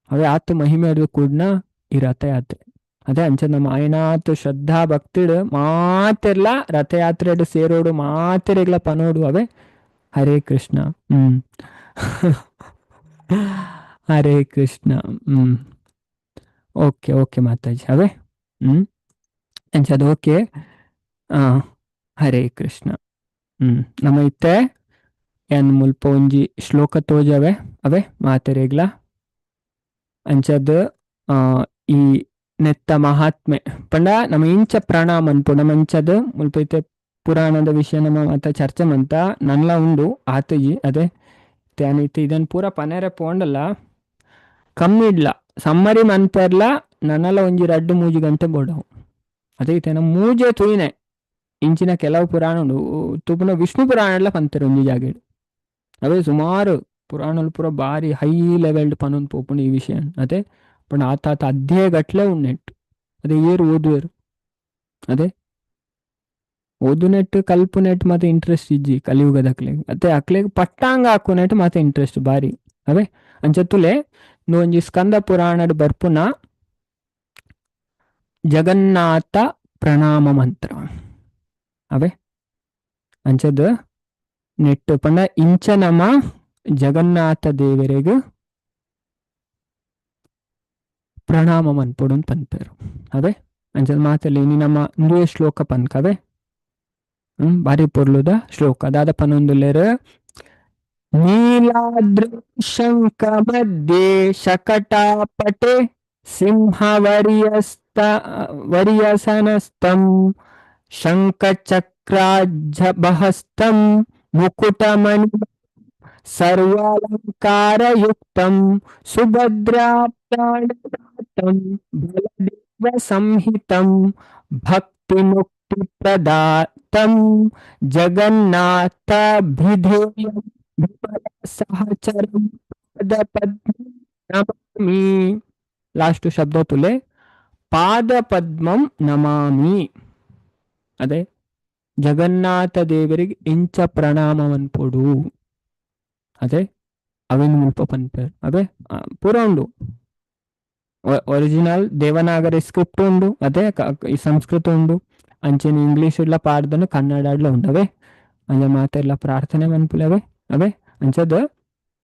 ಅವೇ ಆತ್ ಮಹಿಮೆ ಕೂಡ್ನ ಈ ರಥಯಾತ್ರೆ. ಅದೇ ಅಂಚ ನಮ್ಮ ಆಯನಾತ್ ಶ್ರದ್ಧಾ ಭಕ್ತಿಡ್ ಮಾತೆರ್ಲ ರಥಯಾತ್ರೆಡ್ ಸೇರೋಡು ಮಾತೆರೆಗ್ಲ ಪನೋಡು ಅವೇ ಹರೇ ಕೃಷ್ಣ. ಹರೇ ಕೃಷ್ಣ. ಓಕೆ ಓಕೆ ಮಾತಾಜಿ ಅವೇ. ಅಂಚ ಅದು ಓಕೆ. ಹರೇ ಕೃಷ್ಣ. ನಮ್ಮ ಇತ್ತೆ ಏನ್ ಮುಲ್ಪ ಒಂಜಿ ಶ್ಲೋಕ ತೋಜವೆ ಅವೇ ಮಾತೆರೆಗ್ಲ. ಅಂಚದ್ ಈ ನೆತ್ತ ಮಹಾತ್ಮೆ ಪಂಡ ನಮ್ಮ ಇಂಚ ಪ್ರಣಾಮ ಅನ್ಪು ನಮ್ಮ ಇಂಚದ ಮುಲ್ಪ ಇತ್ತೆ ಪುರಾಣದ ವಿಷಯ ನಮ್ಮ ಮಾತ ಚರ್ಚೆ ಮಂತ ನನ್ಲ ಉಂಡು ಆತಜಿ ಅದೇ ಇತ್ತೆ ಇದನ್ ಪೂರ ಪನೇರೆ ಪೋಂಡಲ್ಲ ಕಮ್ಮಿ ಇಡ್ಲ ಸಮ್ಮರಿ ಮನ್ಪೆರ್ಲ ನನಲ ಒಂಜಿ ರಡ್ಡ್ ಮೂಜಿ ಗಂಟೆ ಬೋಡವು. ಅದೇ ಇತ್ತೆ ಮೂಜೆ ತೂಯಿನೆ ಇಂಚಿನ ಕೆಲವು ಪುರಾಣ ಉಂಡು. ತೂಪುನ ವಿಷ್ಣು ಪುರಾಣ ಪಂತೆರ್ ಒಂಜಿ ಜಾಗೆಡ್. ಅವೇ ಸುಮಾರು ಪುರಾಣಲು ಪೂರ ಬಾರಿ ಹೈ ಲೆವೆಲ್ಡ್ ಪನೊಂದು ಪೋಪುಂಡು ಈ ವಿಷಯ ಅದೇ. ಪಂಡ ಆತ ಆತ ಅಧ್ಯಾಯ ಗಟ್ಲೆ ಉಂಡೆಟ್ ಅದೇ ಏರ್ ಓದುವೆರ್ ಅದೇ ಓದುನೆಟ್ ಕಲ್ಪುನೆಟ್ ಮಾತ ಇಂಟ್ರೆಸ್ಟ್ ಇಜ್ಜಿ ಕಲಿಯುಗದಕ್ಲೆಗ್ ಅತ್ತೆ. ಅಕ್ಲೆಗ್ ಪಟ್ಟಾಂಗ ಹಾಕುನೆಟ್ ಮಾತ ಇಂಟ್ರೆಸ್ಟ್ ಬಾರಿ ಅವೇ. ಅಂಚ ತುಲೆ ಒಂಜಿ ಸ್ಕಂದ ಪುರಾಣಡ್ ಬರ್ಪುನ ಜಗನ್ನಾಥ ಪ್ರಣಾಮ ಮಂತ್ರ ಅವೇ. ಅಂಚದ ನೆಟ್ ಪಂಡ ಇಂಚ ನಮ ಜಗನ್ನಾಥ ದೇವರೆಗ್ ಪ್ರಣಾಮ ಮನ್ಪೊಡು ಪನ್ಪೆರ್ ಅವೇ. ಅಂಚದ ಮಾತಲ್ಲಿ ಇನಿ ನಮ್ಮ ಇಂದುವೆ ಶ್ಲೋಕ ಪನ್ಕವೆ. ಬಾರಿ ಪೊರ್ಲುದ ಶ್ಲೋಕ ದಾದ ಪನೊಂದುಲ್ಲೆರ್. ನೀಲಾದ್ರಿ ಶಂಖ ಮಧ್ಯೆ ಶಕಟಾಪಟೆ ಸಿಂಹವರ್ಯಸ್ತ ವರ್ಯಸನಸ್ತಂ ಶಂಖಚಕ್ರಾಜಬಹಸ್ತಂ ಮುಕುಟಮಣಿ ಸರ್ವಾಲಂಕಾರಯುಕ್ತಂ ಸುಭದ್ರಾ ಪ್ರಾಣನಾಥಂ ಬಲದೇವ ಸಂಹಿತಂ ಭಕ್ತಿಮುಕ್ತಿಪ್ರದಾತಂ ಜಗನ್ನಾಥಾಭಿಧೇಯಂ ವಿಮಲ ಸಹಚರಂ ಪಾದಪದ್ಮಂ ನಮಾಮಿ. ಲಾಸ್ಟ್ ಶಬ್ದ ತುಲೆ ಪಾದಪದ್ಮಂ ನಮಾಮಿ. ಅದೇ ಜಗನ್ನಾಥ ದೇವರಿಗೆ ಇಂಚ ಪ್ರಣಾಮ ಮನ್ಪೊಡು ಅದೇ ಅವೆನ್ ಮುಲ್ಪ ಪನ್ಪೆರ್ ಅದೇ. ಪೂರ ಉಂಡು, ಒರಿಜಿನಲ್ ದೇವನಾಗರಿ ಸ್ಕ್ರಿಪ್ಟ್ ಉಂಡು ಅದೇ, ಈ ಸಂಸ್ಕೃತ ಉಂಡು, ಅಂಚನೆ ಇಂಗ್ಲೀಷ್ ಇಡ್ಲ ಪಾಡ್ದನ ಕನ್ನಡ ಉಂಡು ಅವೇ. ಅಂಚ ಮಾತೆರ್ಲ ಪ್ರಾರ್ಥನೆ ಮನ್ಪುಲೆ ಅವೇ. ಅಂಚದ.